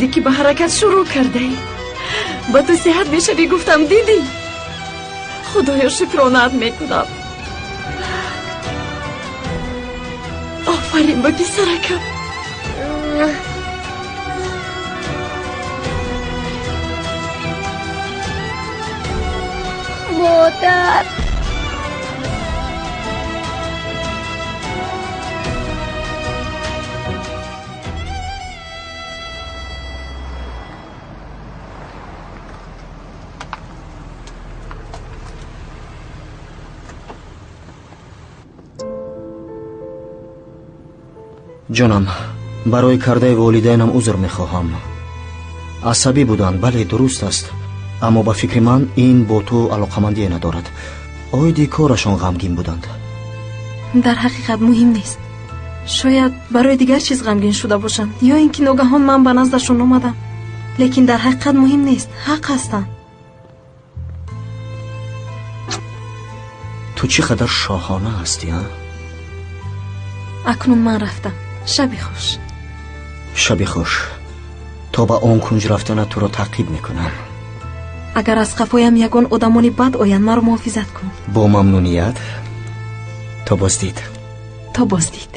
Дидӣ, ки ба ҳаракат шурӯъ кардаӣ. Ба ту сиҳат мешавӣ, гуфтам, дидӣ? Худоё, шукронаат мекунам. Офарин ба писаракам. Модар. Ҷонам, барои кардаи волидайнам узр мехоҳам. Асабӣ буданд, бале, дуруст аст, аммо ба фикри ман ин бо ту алоқамандие надорад. Оиди корашон ғамгин буданд. Дар ҳақиқат муҳим нест. Шояд барои дигар чиз ғамгин шуда бошанд, ё ин ки ногаҳон ман ба наздашон омадам. Лекин дар ҳақиқат муҳим нест, ҳақ ҳастанд. Ту чӣ қадар шоҳона ҳастӣ, а? Акнун ман рафтам. Шаби хуш. Шаби хуш. То ба он кунҷ рафтанат туро таъқиб мекунам. Агар аз қафоям ягон одамони бад оянд, маро муҳофизат кун. Бо мамнуният. То боздид. То боздид.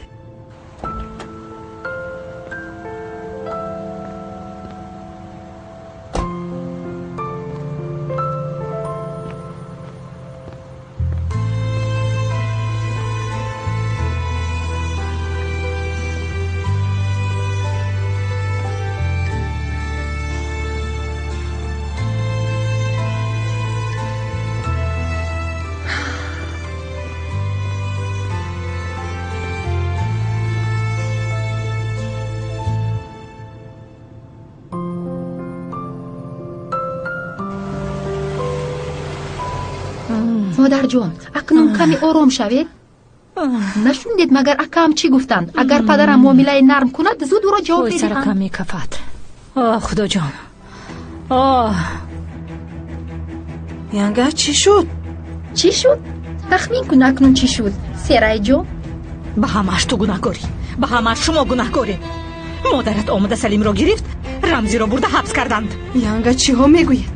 Модарҷон, акнун каме ором шавед. Нашунидед магар акаам чӣ гуфтанд? Агар падарам муомилаи нарм кунад, зуд ӯро ҷавоб медиҳанд. Саракам мекафад. Оҳ, худоҷон, оҳ. Янга, чӣ шуд? Чӣ шуд? Тахмин кун акнун чӣ шуд, Серайҷон. Ба ҳамааш ту гунаҳкорӣ, ба ҳамааш шумо гунаҳкоред. Модарат омада Салимро гирифт, Рамзиро бурда ҳабс карданд. Янга, чиҳо мегӯед?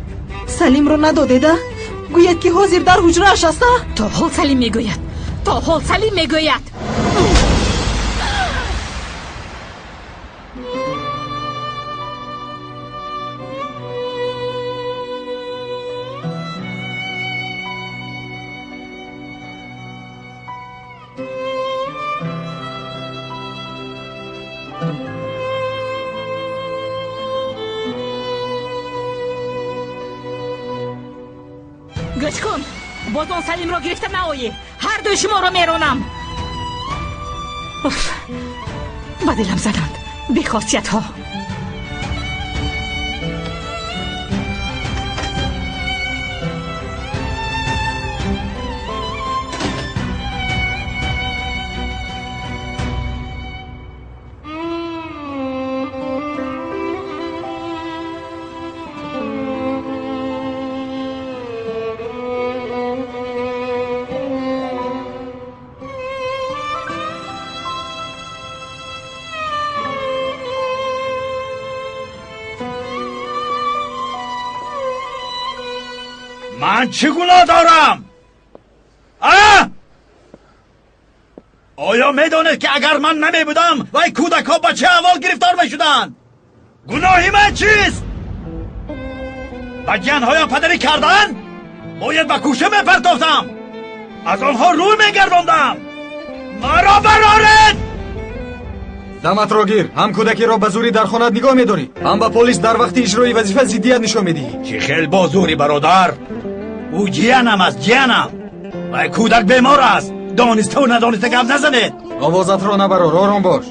Салимро надодеда? Гӯяд, ки ҳозир дар ҳуҷрааш аст, а? То ҳол Салим мегӯяд, то ҳол Салим мегӯяд. Гӯш кун, боз он Салимро гирифта наоӣ, ҳар дуи шуморо меронам. Уф, ба дилам заданд бехосиятҳо. Ман чӣ гуноҳ дорам? А? Оё медонед, ки агар ман намебудам, вай кӯдакҳо ба чӣ аҳвол гирифтор мешуданд? Гуноҳи ман чист? Ба ҷиянҳоям падарӣ кардан? Бояд ба кӯша мепартофтам, аз онҳо рӯй мегардондам. Маро бароред! Даматро гир, ҳам кӯдакиро ба зӯрӣ дар хонат нигоҳ медорӣ, ҳам ба полис дар вақти иҷрои вазифа зиддият нишон медиҳӣ. Чӣ хел бо зӯрӣ, бародар? Ӯ ҷиянам аст, ҷиянам. Вай кӯдак бемор аст. Дониставу надониста гап назанед. Овозатро набарор, ором бош.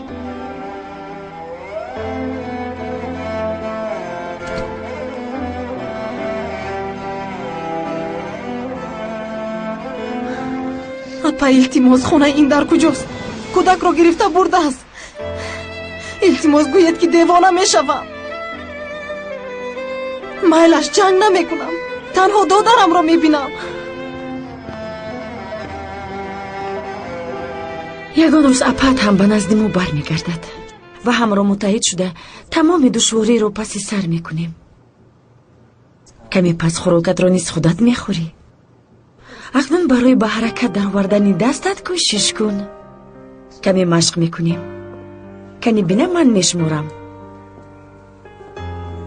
Апа, илтимос, хонаи ин дар куҷост? Кӯдакро гирифта бурдааст. Илтимос, гӯед, ки девона мешавам. Майлаш, ҷанг намекунам, танҳо додарамро мебинам. Ягон рӯз апаат ҳам ба назди мо бармегардад. Ва ҳамро муттаҳид шуда тамоми душвориро паси сар мекунем. Каме пас хӯрокатро низ худат мехӯрӣ. Акнун барои ба ҳаракат даровардани дастат кӯшиш кун. Каме машқ мекунем. Кани бина ман мешуморам.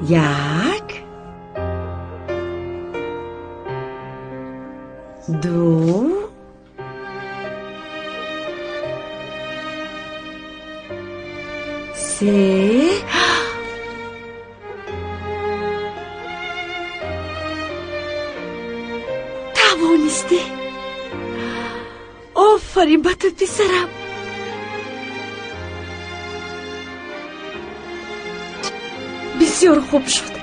1 2 3 Тавонистӣ. Офарин ба ту писарам. Бисёр хуб шуд.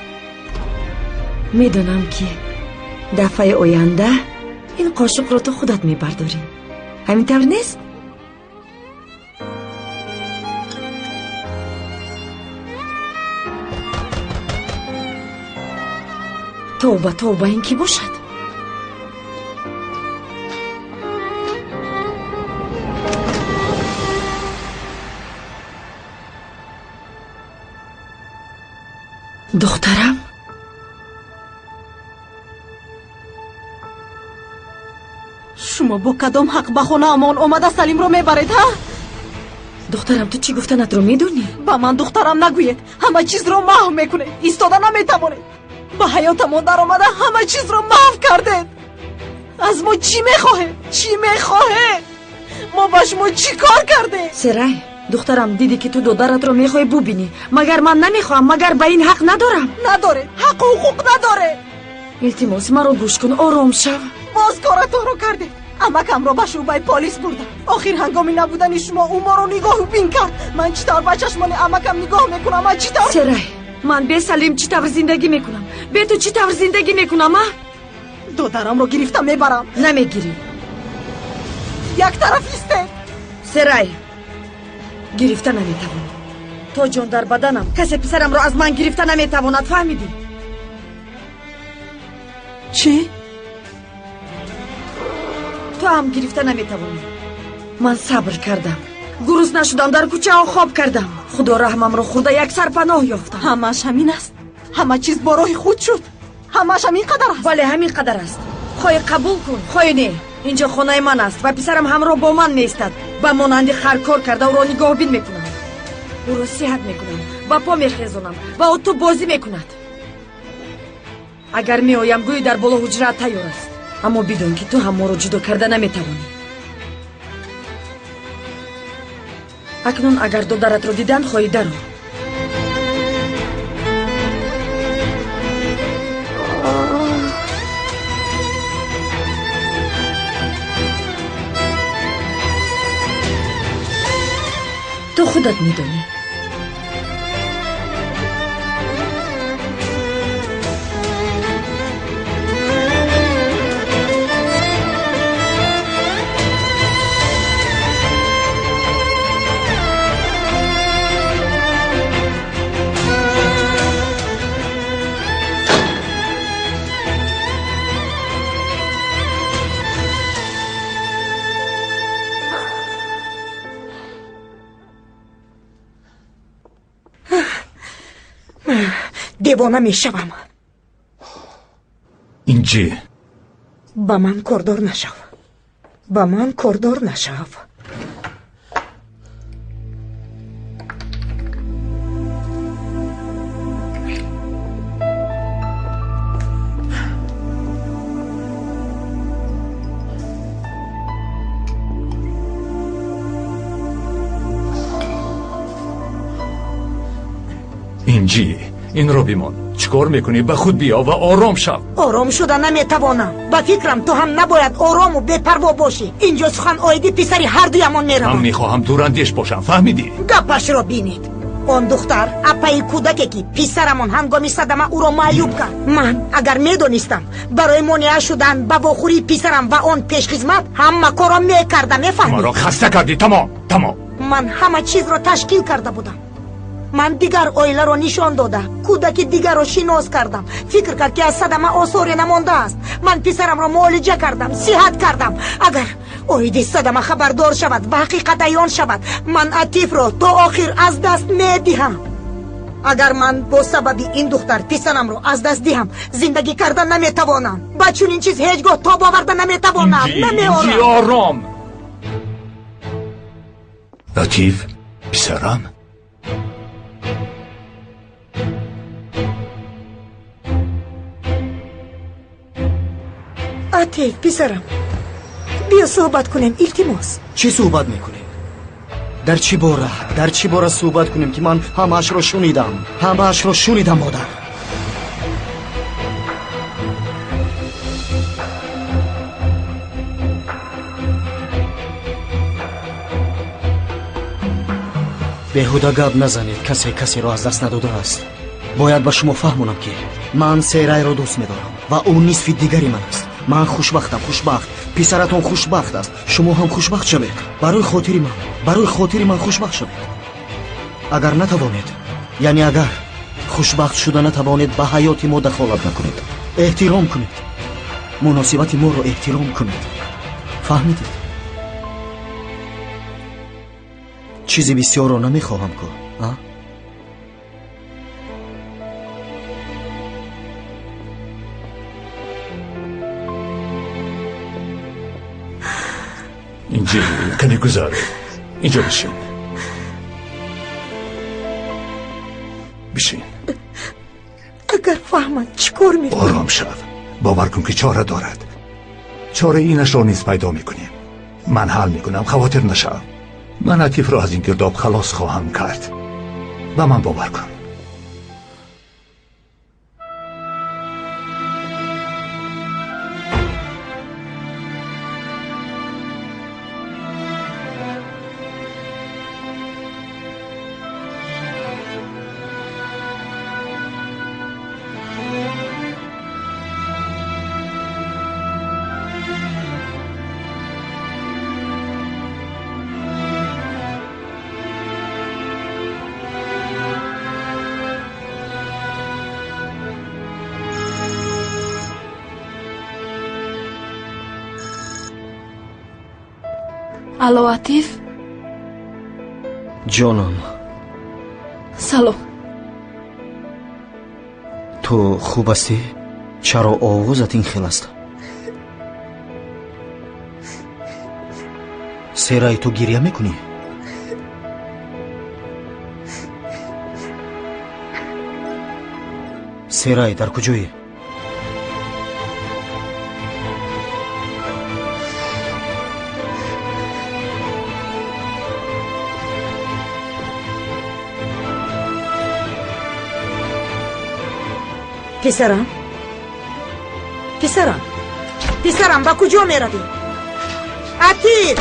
Медонам ки дафъаи оянда ин қошуқро ту худат мебардорӣ. Ҳамин тавр нест? Тавба, тавба, ин кӣ бошад? Духтарам? Шумо бо кадом ҳақ ба хонаамон омада Салимро мебаред, ҳа? Духтарам, ту чӣ гуфтанатро медонӣ? Ба ман духтарам нагӯед. Ҳама чизро маҳв мекунед. Истода наметавонед. Ба ҳаётамон даромада ҳама чизро маҳв кардед. Аз мо чӣ мехоҳед? Чӣ мехоҳед? Мо ба шумо чӣ кор кардем? Серай, духтарам, дидӣ ки ту додаратро мехоҳӣ бубинӣ. Магар ман намехоҳам? Магар ба ин ҳақ надорам? Надоред. Ҳақу ҳуқуқ надоред. Илтимос, маро гӯш кун, ором шав. Боз коратонро кардед. Амакамро ба шӯъбаи полис бурдам. Охир ҳангоми набудани шумо ӯ моро нигоҳу бин кард. Ман чӣ тавр ба чашмони амакам нигоҳ мекунам? Ман чӣ тавр? Серай, ман бе Салим чӣ тавр зиндагӣ мекунам? Бе ту чӣ тавр зиндагӣ мекунам, а? Додарамро гирифта мебарам. Намегирӣ. Як тараф истед. Серай, гирифта наметавонӣ. То ҷон дар баданам касе писарамро аз ман гирифта наметавонад, фаҳмидӣ? Чӣ? Ту ҳам гирифта наметавонӣ. Ман сабр кардам, гурус нашудам, дар кӯчаҳо хоб кардам. Худо раҳмамро хӯрда як сарпаноҳ ёфтам. Ҳамааш ҳамин аст? Ҳама чиз бо роҳи худ шуд? Ҳамааш ҳамин қадар аст? Бале, ҳамин қадар аст. Хоҳӣ қабул кун, хоҳӣ не. Инҷо хонаи ман аст ва писарам ҳамроҳ бо ман меистад. Ба монанди хар кор карда ӯро нигоҳбин мекунам. Ӯро сиҳат мекунам, ба по мехезонам ва ӯ ту бозӣ мекунад. Агар меоям, гӯӣ дар боло ҳуҷраат тайёр аст. Аммо бидон ки ту ҳам моро ҷудо карда наметавонӣ. Акнун агар додаратро дидан хоҳӣ, даро. Ту худат медонӣ. Девона мешавам. Инҷи, ба ман кордор нашав. Ба ман кордор нашав. Инҷи, инро бимон. Чӣ кор мекунӣ? Ба худ биё ва ором шав. Ором шуда наметавонам. Ба фикрам ту ҳам набояд орому бепарво бошӣ. Инҷо сухан оиди писари ҳардуямон меравад. Ман мехоҳам дурандеш бошам, фаҳмидӣ? Гапашро бинед. Он духтар апаи кӯдаке ки писарамон ҳангоми садама ӯро маъюб кард. Ман агар медонистам барои монеа шудан ба вохӯрии писарам ва он пешхизмат ҳама корро мекардам, мефаҳмӣ? Маро хаста кардӣ. Тамом, тамом. Ман ҳама чизро ташкил карда будам. Ман дигар оиларо нишон дода, кӯдаки дигарро шинос кардам. Фикр кард, ки аз садама осоре намондааст. Ман писарамро муолиҷа кардам, сиҳат кардам. Агар оиди садама хабардор шавад ва ҳақиқат аён шавад, ман Атифро то охир аз даст медиҳам. Агар ман бо сабаби ин духтар писарамро аз даст диҳам, зиндагӣ карда наметавонам. Ба чунин чиз ҳеҷ гоҳ тоб оварда наметавонам. Намеорам. Ором. Атиф, писарам. Атиф, писарам, биё суҳбат кунем, илтимос. Чӣ суҳбат мекунем? Дар чӣ бора? Дар чӣ бора суҳбат кунем, ки ман ҳамаашро шунидам? Ҳамаашро шунидам, модар. Беҳуда гап назанед, касе касеро аз даст надодааст. Бояд ба шумо фаҳмонам, ки ман Серайро дӯст медорам ва ӯ нисфи дигари ман аст. Ман хушбахтам, хушбахт. Писаратон хушбахт аст. Шумо ҳам хушбахт шавед. Барои хотири ман, барои хотири ман хушбахт шавед. Агар натавонед, яъне агар хушбахт шуда натавонед, ба ҳаёти мо дахолат накунед. Эҳтиром кунед. Муносибати моро эҳтиром кунед. Фаҳмидед? Чизи бисёрро намехоҳам ку, а? Инҷи каме гузар, инҷо бишин, бишин. Агар фаҳмад чӣ кор мекунад? Ором шав, бовар кун, ки чора дорад. Чораи инашро низ пайдо мекунем. Ман ҳал мекунам, хавотир нашав. Ман Атифро аз ин гирдоб халос хоҳам кард. Ба ман бовар кун. Алло, Атиф? Ҷонам. Салом. Ту хуб ҳастӣ? Чаро овозат ин хел аст? Серай, ту гиря мекунӣ? Серай, дар куҷоӣ? Писарам, писарам, писарам, ба куҷо меравӣ? Атиф!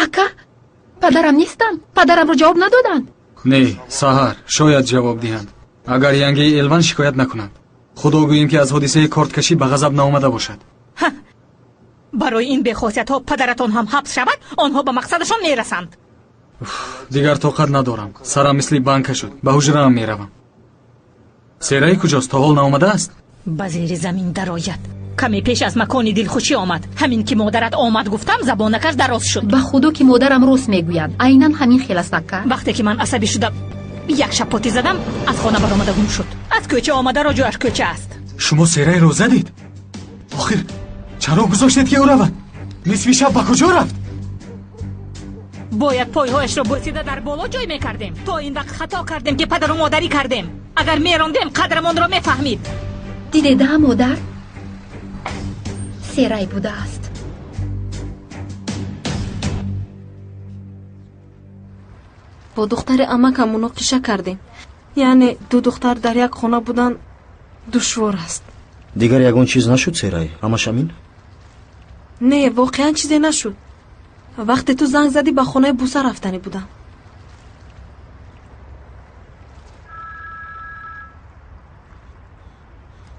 Ака, падарам нестанд? Падарамро ҷавоб надоданд? Не, саҳар шояд ҷавоб диҳанд, агар янгии Элван шикоят накунанд. Худо гӯем, ки аз ҳодисаи корткашӣ ба ғазаб наомада бошад. Барои ин бехосиятҳо падаратон ҳам ҳабс шавад, онҳо ба мақсадашон мерасанд. Дигар тоқат надорам, сарам мисли банка шуд, ба ҳуҷраам меравам. Серай куҷост? То ҳол наомадааст? Ба зери замин дарояд. Каме пеш аз макони дилхушӣ омад. Ҳамин ки модарат омад, гуфтам, забонакаш дароз шуд. Ба худо, ки модарам рост мегӯяд. Айнан ҳамин хел аст, ака. Вақте ки ман асабӣ шуда як шапотӣ задам, аз хона баромада гум шуд. Аз кӯча омадаро ҷояш кӯча аст. Шумо Серайро задед? Охир чаро гузоштед, ки ӯ равад? Нисфи шаб ба куҷо рафт? Бояд пойҳояшро бӯсида дар боло ҷой мекардем. То ин вақт хато кардем, ки падару модарӣ кардем. Агар мерондем, қадрамонро мефаҳмид. Дидеда, модар, Серай будааст. Бо духтари амакам муноқиша кардем. Яъне ду духтар дар як хона будан душвор аст. Дигар ягон чиз нашуд, Серай? Ҳамаш ҳамин? Не, воқеан чизе нашуд. Вақте ту занг задӣ, ба хонаи Буса рафтанӣ будам.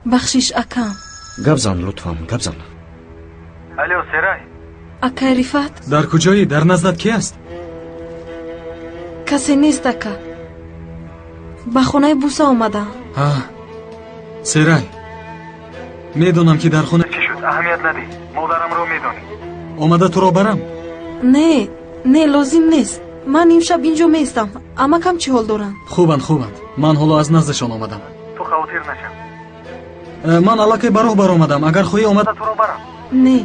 Бахшиш, акам. Гап зан, лутфан, гап зан. Алло, Серай. Акай Рифат? Дар куҷоӣ? Дар наздат ки аст? Касе нест, ака. Ба хонаи Буса омадам. Серай, медонам ки дар хона чӣ шуд, аҳамият надиҳ. Модарамро медонӣ. Омада туро барам? Не, не, лозим нест. Ман имшаб инҷо меистам. Амакам чӣ ҳол доранд? Хубанд, хубанд. Ман ҳоло аз наздашон омадам. Ту хавотир нашав. Ман аллакай ба роҳ баромадам. Агар хоҳӣ, омада туро барам. Не,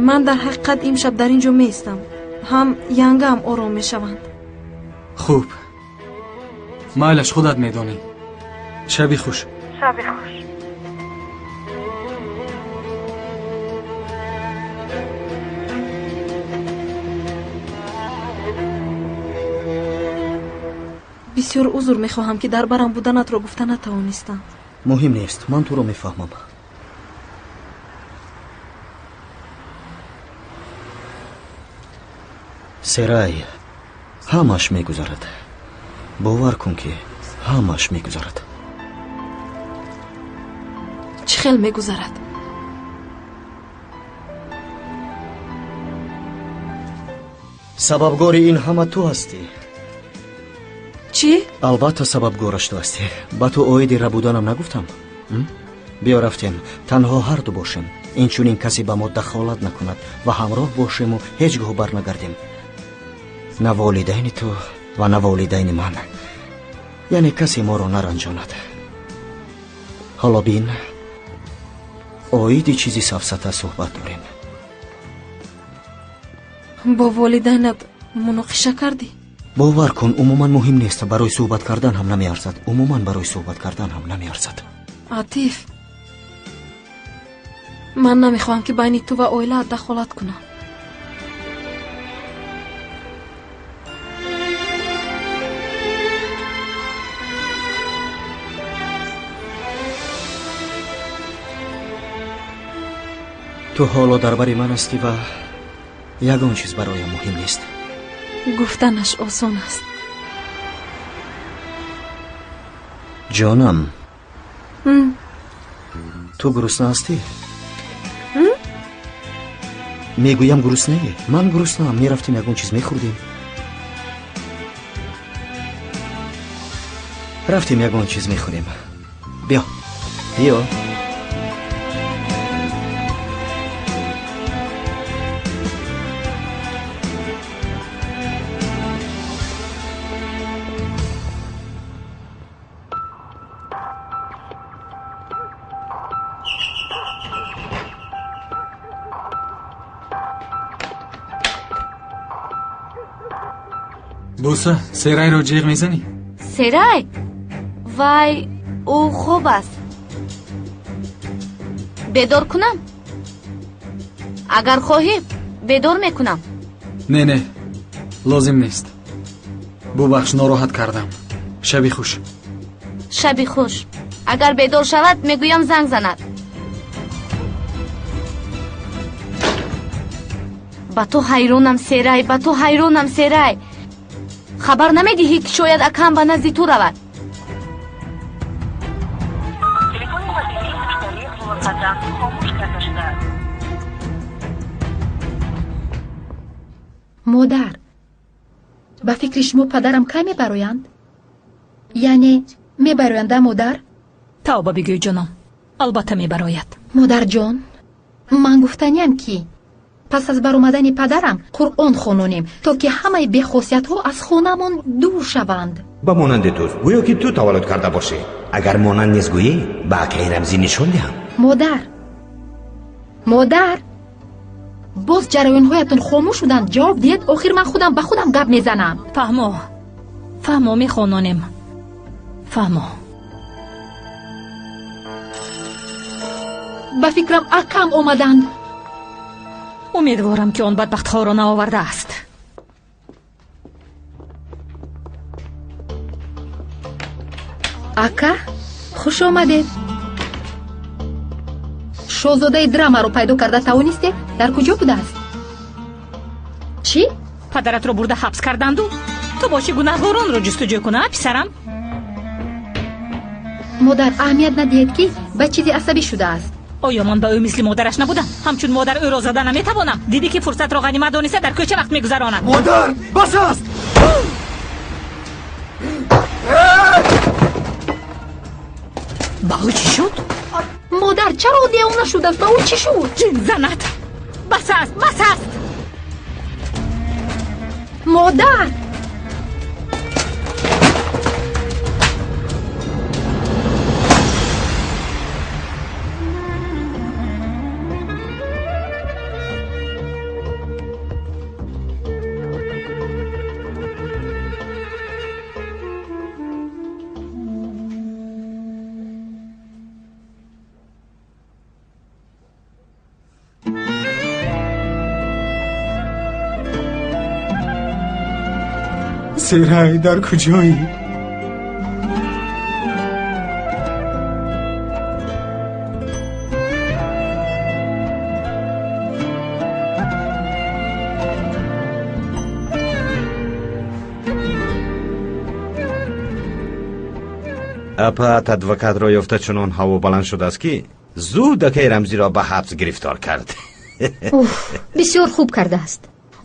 ман дар ҳақиқат имшаб дар инҷо меистам. Ҳам янгаам ором мешаванд. Хуб, майлаш, худат медонӣ. Шаби хуш. Шаби хуш. Бисёр узр мехоҳам, ки дар барам буданатро гуфта натавонистам. Муҳим нест, ман туро мефаҳмам. Серай, ҳамаш мегузарад. Бовар кун, ки ҳамаш мегузарад. Чӣ хел мегузарад? Сабабгори ин ҳама ту ҳастӣ. Чӣ? Албатта, сабабгораш ту ҳастӣ. Ба ту оиди рабуданам нагуфтам? Биё рафтем, танҳо ҳарду бошем. Инчунин касе ба мо дахолат накунад ва ҳамроҳ бошему ҳеҷ гоҳ барнагардем. На волидайни ту ва на волидайни ман. Яъне касе моро наранҷонад. Ҳоло бин, оиди чизи сафсата суҳбат дорем. Бо волидайнат муноқиша кардӣ? Бовар кун, умуман муҳим нест. Барои суҳбат кардан ҳам намеарзад. Умуман барои суҳбат кардан ҳам намеарзад. Атиф, ман намехоҳам, ки байни ту ва оилаат дахолат кунам. Ту ҳоло дар бари ман ҳастӣ ва ягон чиз бароям муҳим нест. Гуфтанаш осон аст. Ҷонам, ту гурусна ҳастӣ? Мегӯям, гуруснаe? Ман гуруснаам. Мерафтем, ягон чиз мехӯрдем. Рафтем, ягон чиз мехӯрем. Биё, биё. Буса, Серайро ҷеғ мезанӣ? Серай? Вай, ӯ хоб аст. Бедор кунам? Агар хоҳӣ, бедор мекунам. Не, не, лозим нест. Бубахш, нороҳат кардам. Шаби хуш. Шаби хуш. Агар бедор шавад, мегӯям занг занад. Ба ту ҳайронам, Серай, ба ту ҳайронам, Серай. Хабар намедиҳӣ, ки шояд акам ба назди ту равад? Модар, ба фикри шумо падарам кай мебароянд? Яъне мебароянда, модар? Тавба бигӯй, ҷоном, албатта мебарояд. Модарҷон, ман гуфтаниям, ки пас аз баромадани падарам Қуръон хононем, то ки ҳамаи бехосиятҳо аз хонамон дур шаванд. Ба монанди туст, гӯё ки ту таваллуд карда бошӣ. Агар монанд нест гӯӣ, ба акаи Рамзӣ нишон диҳам. Модар, модар, боз ҷараёнҳоятон хомӯш шуданд. Ҷавоб диҳед, охир ман худам ба худам гап мезанам. Фаҳмо, фаҳмо, мехононем. Фаҳмо. Ба фикрам, акам омаданд. Умедворам, ки он бадбахтҳоро наовардааст. Ака, хуш омадед. Шоҳзодаи драмаро пайдо карда тавонистед? Дар куҷо будааст? Чӣ? Падаратро бурда ҳабс карданду? Ту боши гунаҳгоронро ҷустуҷӯ кун, а писарам? Модар, аҳамият надиҳед, ки ба чизе асабӣ шудааст. Оё ман ба ӯ мисли модараш набудам? Ҳамчун модар ӯро зада наметавонам. Дидӣ, ки фурсатро ғанимат дониста дар кӯча вақт мегузаронад. Модар, бас аст! Ба ӯ чӣ шуд? Модар, чаро девона шудааст? Ба ӯ чӣ шуд? Ҷинзанат! Бас аст, бас аст! Модар! Серай, дар куҷоӣ? Апаат адвокатро ёфта чунон ҳаво баланд шудааст, ки зуд акаи Рамзиро ба ҳабс гирифтор кард. Уф, бисёр хуб кардааст.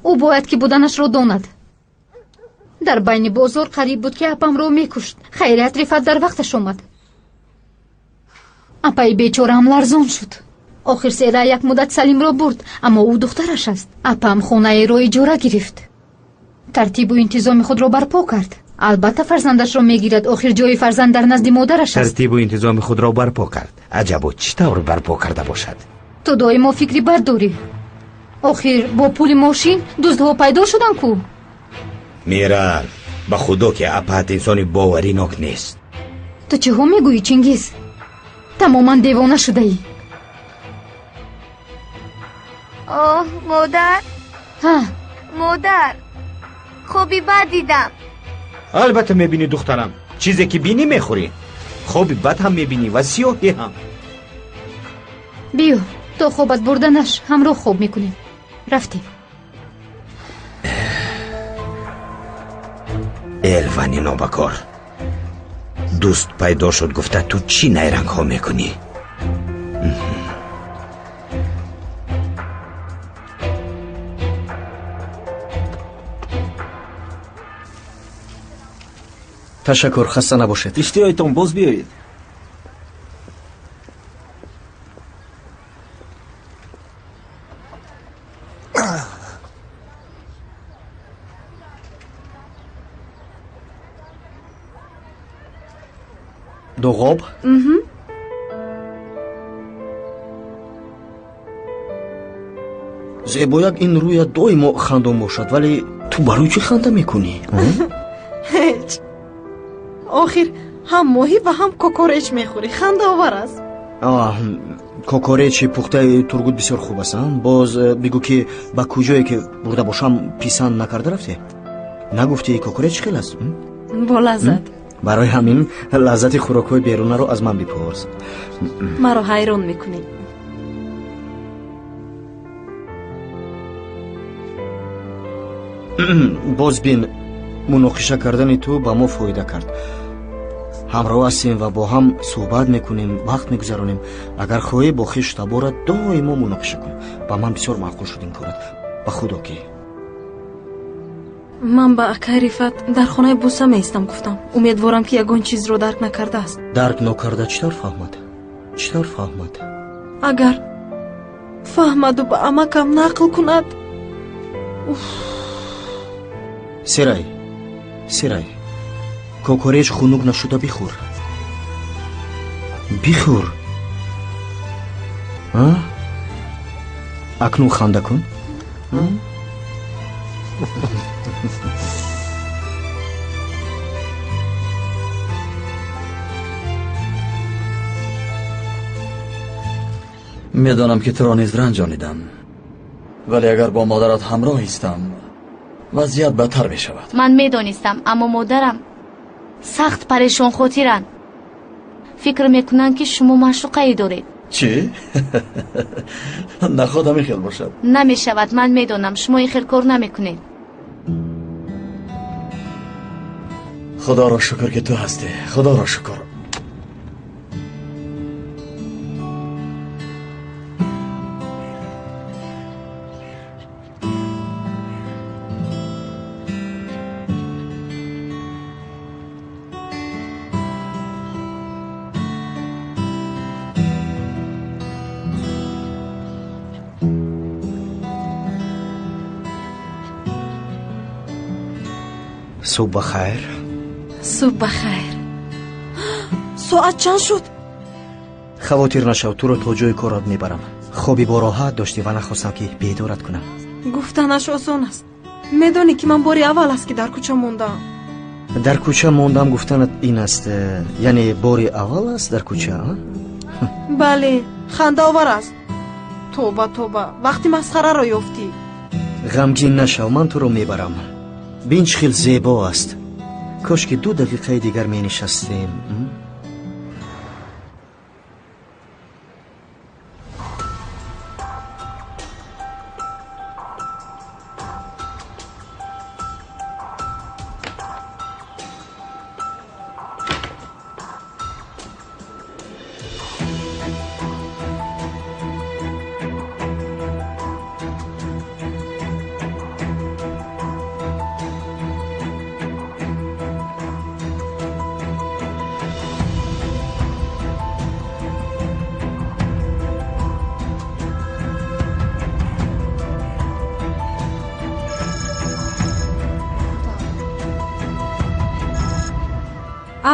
Ӯ бояд ки буданашро донад. Дар байни бозор қариб буд, ки апамро мекушт. Хайрият, Рифат дар вақташ омад. Апаи бечораам ларзон шуд. Охир Сера як муддат Салимро бурд, аммо ӯ духтараш аст. Апам хонаеро иҷора гирифт, тартибу интизоми худро барпо кард. Албатта, фарзандашро мегирад. Охир ҷои фарзанд дар назди модараш аст. Тартибу интизоми худро барпо кард. Аҷабо, чӣ тавр барпо карда бошад? Ту доимо фикри бад дорӣ. Охир бо пули мошин дуздҳо пайдо шуданд ку. Мирал, ба худо, ки апаат инсони боваринок нест. Ту чиҳо мегӯӣ, Чингиз? Тамоман девона шудаӣ. Оҳ, модар! Ҳа? Модар, хоби бад дидам. Албатта мебинӣ, духтарам. Чизе ки бинӣ, мехӯрӣ. Хоби бад ҳам мебинӣ ва сиёҳӣ ҳам. Биё, то хобат бурданаш ҳамроҳ хоб мекунем. Рафтем. Элвани нобакор, дӯст пайдо шуд гуфта, ту чӣ найрангҳо мекунӣ? Ташаккур, хаста набошед. Иштиҳоятон, боз биёед. Дуғоб? Зебояк, ин рӯя доимо хандон бошад, вале ту барои чӣ ханда мекунӣ? Ҳеҷ. Охир ҳам моҳӣ ва ҳам кокореч мехӯрӣ, хандаовар аст. Кокоречи пухтаи Тургут бисёр хуб аст. Боз бигӯ, ки ба куҷое ки бурда бошам, писанд накарда рафте? Нагуфтӣ, кокореч чӣ хел аст? Бо лаззат. Барои ҳамин лаззати хӯрокҳои берунаро аз ман бипурс. Маро ҳайрон мекунӣ. Боз бин, муноқиша кардани ту ба мо фоида кард. Ҳамроҳ ҳастем ва бо ҳам суҳбат мекунем, вақт мегузаронем. Агар хоҳӣ, бо хешу таборат доимо муноқиша кун. Ба ман бисёр маъқул шуд ин корат, ба худо ки. Ман ба акай Рифат дар хонаи Буса меистам гуфтам. Умедворам, ки ягон чизро дарк накардааст. Дарк нокарда чӣ тавр фаҳмад? Чӣ тавр фаҳмад? Агар фаҳмаду ба амакам нақл кунад. Серай, Серай, кокореч хунук нашуда бихӯр, бихӯр. Акнун ханда кун. Медонам, ки туро низ ранҷонидам, вале агар бо модарат ҳамроҳ истам, вазъият бадтар мешавад. Ман медонистам, аммо модарам сахт парешонхотиранд. Фикр мекунанд, ки шумо маъшуқае доред. Чӣ? Наход ҳамин хел бошад. Намешавад, ман медонам, шумо ин хел кор намекунед. Худоро шукр, ки ту ҳастӣ. Худоро шукр. Субҳ бахайр. Субҳ бахайр. Соат чанд шуд? Хавотир нашав, туро то ҷои корат мебарам. Хоби бороҳат доштӣ ва нахостам, ки бедорат кунам. Гуфтанаш осон аст. Медонӣ, ки ман бори аввал аст, ки дар кӯча мондаам. Дар кӯча мондам гуфтанат ин аст, яъне бори аввал аст дар кӯча? Бале, хандаовар аст. Тоба, тоба, вақти масхараро ёфтӣ. Ғамгин нашав, ман туро мебарам. Бин, чӣ хел зебо аст. Кош ки 2 дақиқаи дигар менишастем.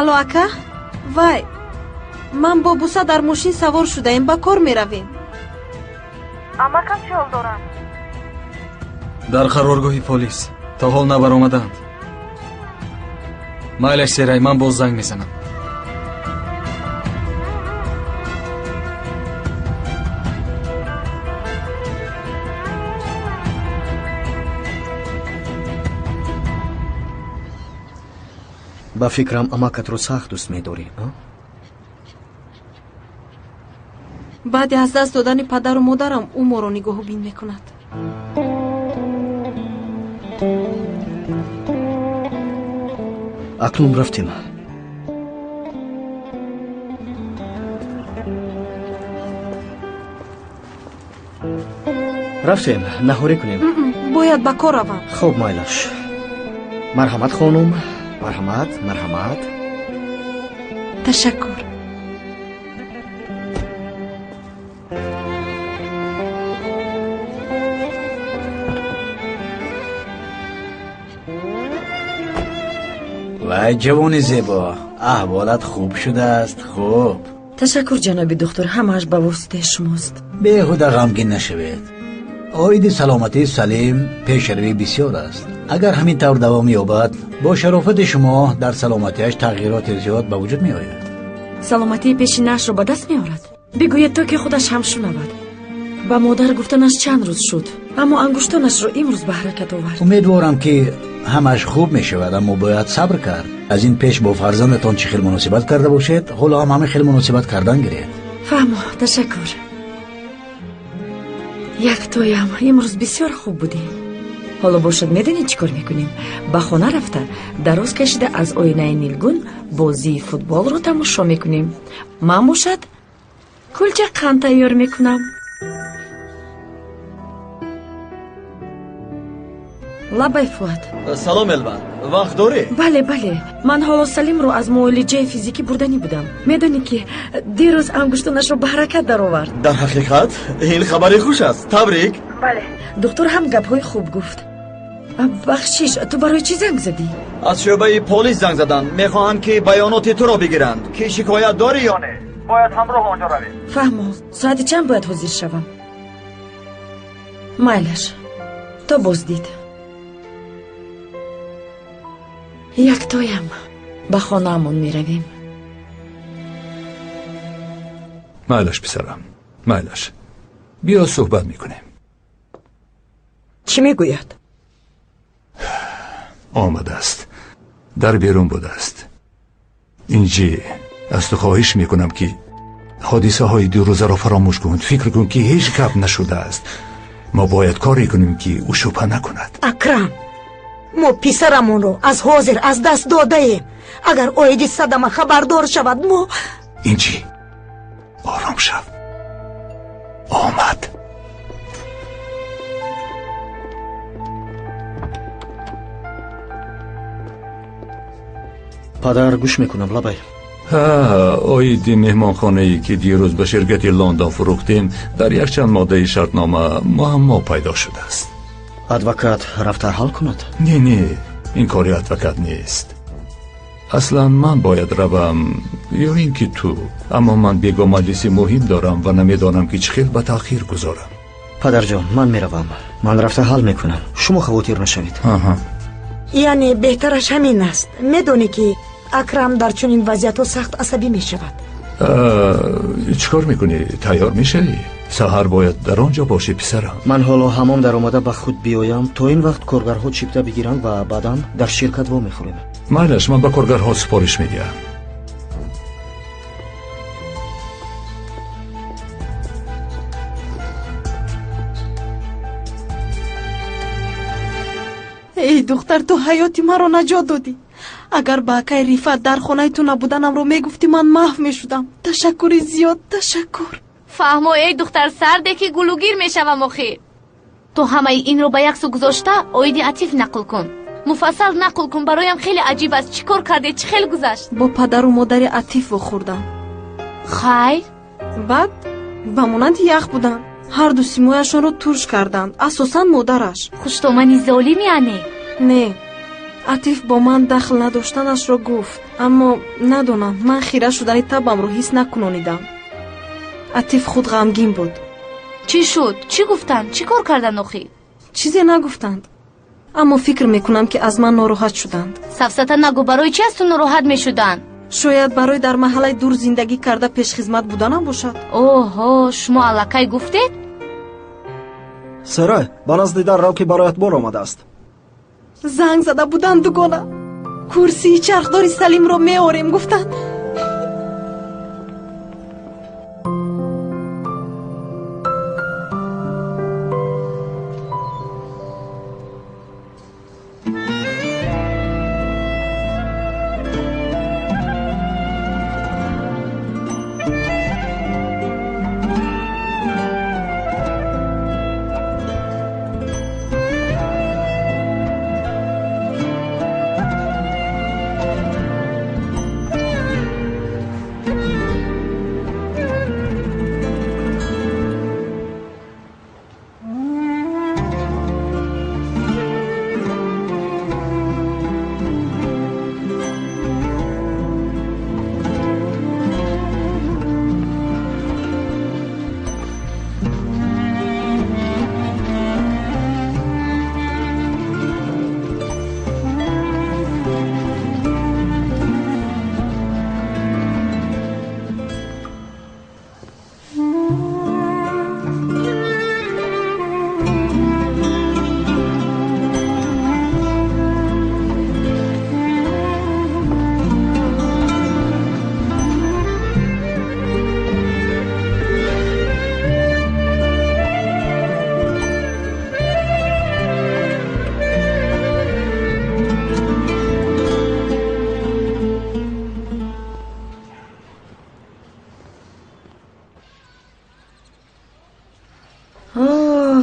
Алло, ака? Вай, ман бо Буса дар мошин савор шудаем, ба кор меравем. Амакам чӣ ҳол доранд? Дар қароргоҳи полис. То ҳол набаромаданд. Майлаш, Серай, ман боз занг мезанам. Ба фикрам, амакатро сахт дӯст медорӣ. Баъди аз даст додани падару модарам ӯ моро нигоҳубин мекунад. Акнун рафтем. Рафтем, наҳорӣ кунем. Бояд ба кор равам. Хуб, майлаш. Марҳамат, хонум. Марҳамат, марҳамат. Ташаккур. Вай, ҷавони зебо, аҳволат хуб шудааст, хуб. Ташаккур, ҷаноби духтур, ҳамааш ба воситаи шумост. Беҳуда ғамгин нашавед. Оиди саломатии Салим пешравӣ бисёр аст. Агар ҳамин тавр давом ёбад, бо шарофати шумо дар саломатиаш тағйироти зиёд ба вуҷуд меояд. Саломатии пешинаашро ба даст меорад. Бигӯед, то ки худаш ҳам шунавад. Ба модар гуфтанаш чанд рӯз шуд, аммо ангуштонашро имрӯз ба ҳаракат овард. Умедворам, ки ҳамаш хуб мешавад, аммо бояд сабр кард. Аз ин пеш бо фарзандатон чӣ хел муносибат карда бошед, ҳоло ҳам ҳамин хел муносибат кардан гиред. Фаҳмо, ташаккур. Яктоям, имрӯз бисёр хуб будӣ. Ҳоло бошад, медонед чӣ кор мекунем? Ба хона рафта, дароз кашида аз оинаи нилгун бозии футболро тамошо мекунем. Ман бошад кулча қанд тайёр мекунам. Лабай, Фуад. Салом, Элван, вақт дорӣ? Бале, бале, ман ҳоло Салимро аз муолиҷаи физикӣ бурданӣ будам. Медонӣ, ки дирӯз ангуштонашро ба ҳаракат даровард. Дар ҳақиқат ин хабари хуш аст. Табрик. Бале, духтур ҳам гапҳои хуб гуфт. Бахшиш, ту барои чӣ занг задӣ? Аз шӯъбаи полис занг заданд. Мехоҳанд, ки баёноти туро бигиранд, ки шикоят дорӣ ё не. Бояд ҳамроҳ онҷо равем. Фаҳмо, соати чанд бояд ҳозир шавам? Майлаш, то боздид. Яктоям, ба хонаамон меравем. Майлаш, писарам, майлаш, биё суҳбат мекунем. Чӣ мегӯяд? Омадааст, дар берун будааст. Инҷи, аз ту хоҳиш мекунам, ки Ҳодисаҳои дирӯзаро фаромӯш кун. Фикр кун, ки ҳеҷ гап нашудааст. Мо бояд коре кунем, ки ӯ шубҳа накунад. Акрам, мо писарамонро аз ҳозир аз даст додаем. Агар оиди садама хабардор шавад, мо ин чӣ? Ором шав. Омад. Падар, гӯш мекунам, лабай. Ҳа, оиди меҳмонхонае, ки дирӯз ба ширкати Лондон фурӯхтем, дар якчанд моддаи шартнома муаммо пайдо шудааст. Адвокат рафта ҳал кунад? Не, не, ин кори адвокат нест. Аслан ман бояд равам ё ин ки ту, аммо ман бего маҷлиси муҳим дорам ва намедонам, ки чӣ хел ба таъхир гузорам. Падарҷон, ман меравам. Ман рафта ҳал мекунам. Шумо хавотир нашавед. Аҳа. Яъне беҳтараш ҳамин аст. Медонӣ, ки Акрам дар чунин вазъиятҳо сахт асабӣ мешавад. Чӣ кор мекунӣ? Тайёр мешавӣ? Саҳар бояд дар он ҷо бошӣ, писарам. Ман ҳоло ҳамом даромада ба худ биёям, то ин вақт коргарҳо чипта бигиранд ва баъдан дар ширкат вомехӯрем. Майлаш, ман ба коргарҳо супориш медиҳам. Эй духтар, ту ҳаёти маро наҷот додӣ. Агар ба акаи Рифат дар хонаи ту набуданамро мегуфтӣ, ман маҳв мешудам. Ташаккури зиёд, ташаккур. Фаҳмо, эй духтар, сарде ки гулугир мешавам охир. Ту ҳамаи инро ба як су гузошта, оиди Атиф нақл кун. Муфассал нақл кун, бароям хеле аҷиб аст. Чӣ кор кардед, чӣ хел гузашт? Бо падару модари Атиф вохӯрдам. Хайр? Баъд ба монанди ях буданд. Ҳарду симояшонро турш карданд, асосан модараш. Хуштомани золим яъне? Не, Атиф бо ман дахл надоштанашро гуфт, аммо надонам, ман хира шудани табамро ҳис накунонидам. Атиф худ ғамгин буд. Чӣ шуд? Чӣ гуфтанд? Чӣ кор карданд охир? Чизе нагуфтанд, аммо фикр мекунам, ки аз ман нороҳат шуданд. Сафсата нагӯ, барои чӣ аз ту нороҳат мешуданд? Шояд барои дар маҳаллаи дур зиндагӣ карда пешхизмат буданам бошад. Оҳо, шумо аллакай гуфтед? Серай, ба назди дар рав, ки бароят бор омадааст. Занг зада буданд, дугона. Курсии чархдори Салимро меорем, гуфтанд.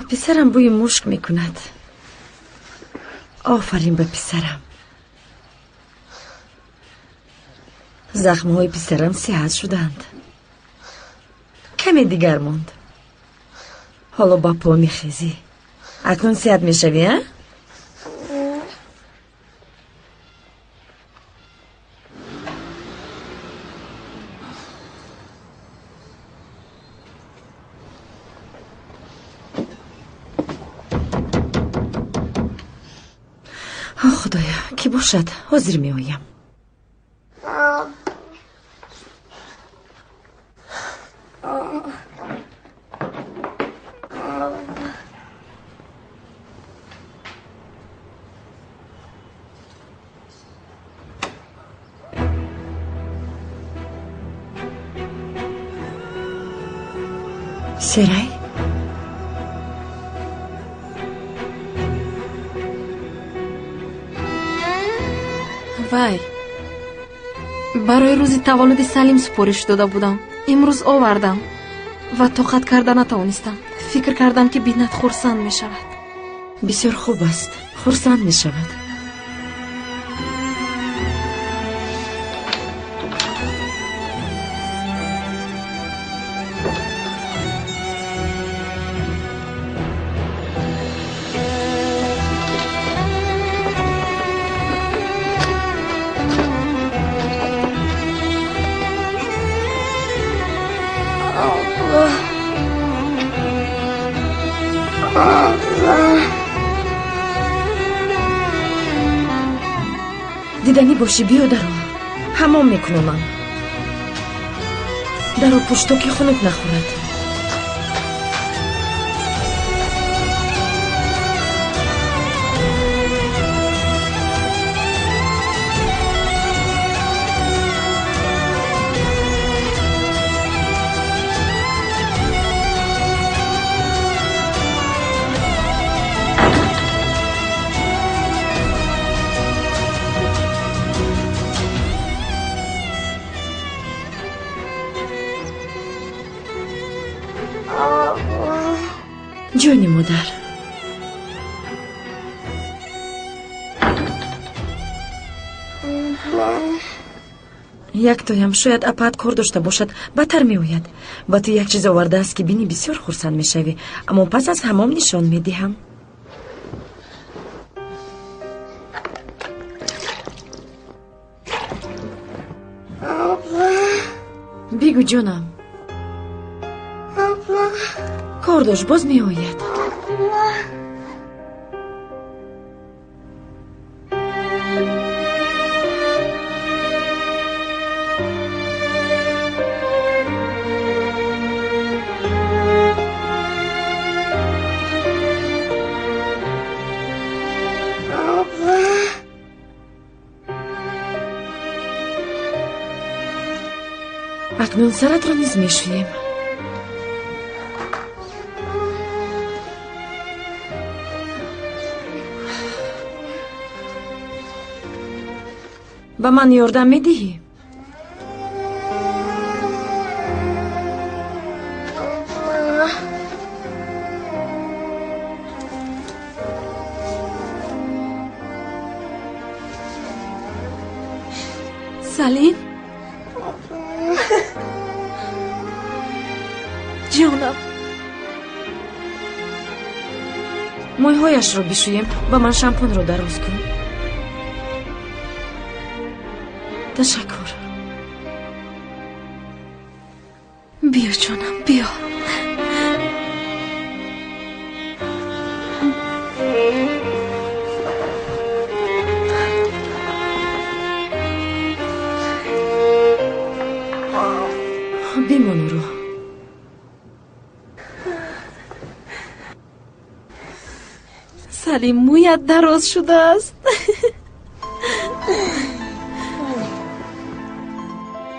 Писарам бӯи мушк мекунад. Офарин ба писарам. Захмҳои писарам сиҳат шуданд. Каме дигар монд. Ҳоло ба по мехезӣ. Акнун сиҳат мешавӣ, а? Худоя, кӣ бошад? Ҳозир меоям. Серай? Вай, барои рӯзи таваллуди Салим супориш дода будам. Имрӯз овардам ва тоқат карда натавонистам. Фикр кардам, ки бинат хурсанд мешавад. Бисёр хуб аст, хурсанд мешавад. Диданӣ бошӣ, биё даро, ҳамом мекунонам. Даро пушто, ки хунук нахӯрад. Ҷони модар, яктоям шояд апаат кор дошта бошад, баттар меояд. Ба ту як чиз овардааст, ки бинӣ бисёр хурсанд мешавӣ, аммо пас аз ҳамом нишон медиҳам. Бигӯ, ҷонам. Кор дошт, боз меояд. Акнун саратро низ мешӯем. Ба ман ёрдам медиҳӣ? Салим, ҷонам. Мӯйҳояшро бишӯем. Ба ман шампунро дароз кун. Ташаккур. Биё, ҷонам, биё. Бимон ӯро. Салим, мӯят дароз шудааст.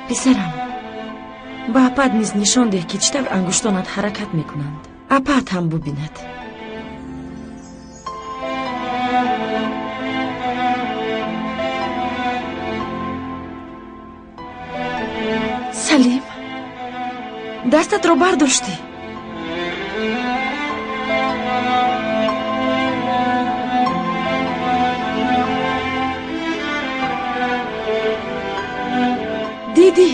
Писарам, ба апат низ нишон деҳ, ки чӣ тавр ангуштонат ҳаракат мекунанд. Апаат ҳам бубинад. Салим, дастатро бардоштӣ. Дидӣ?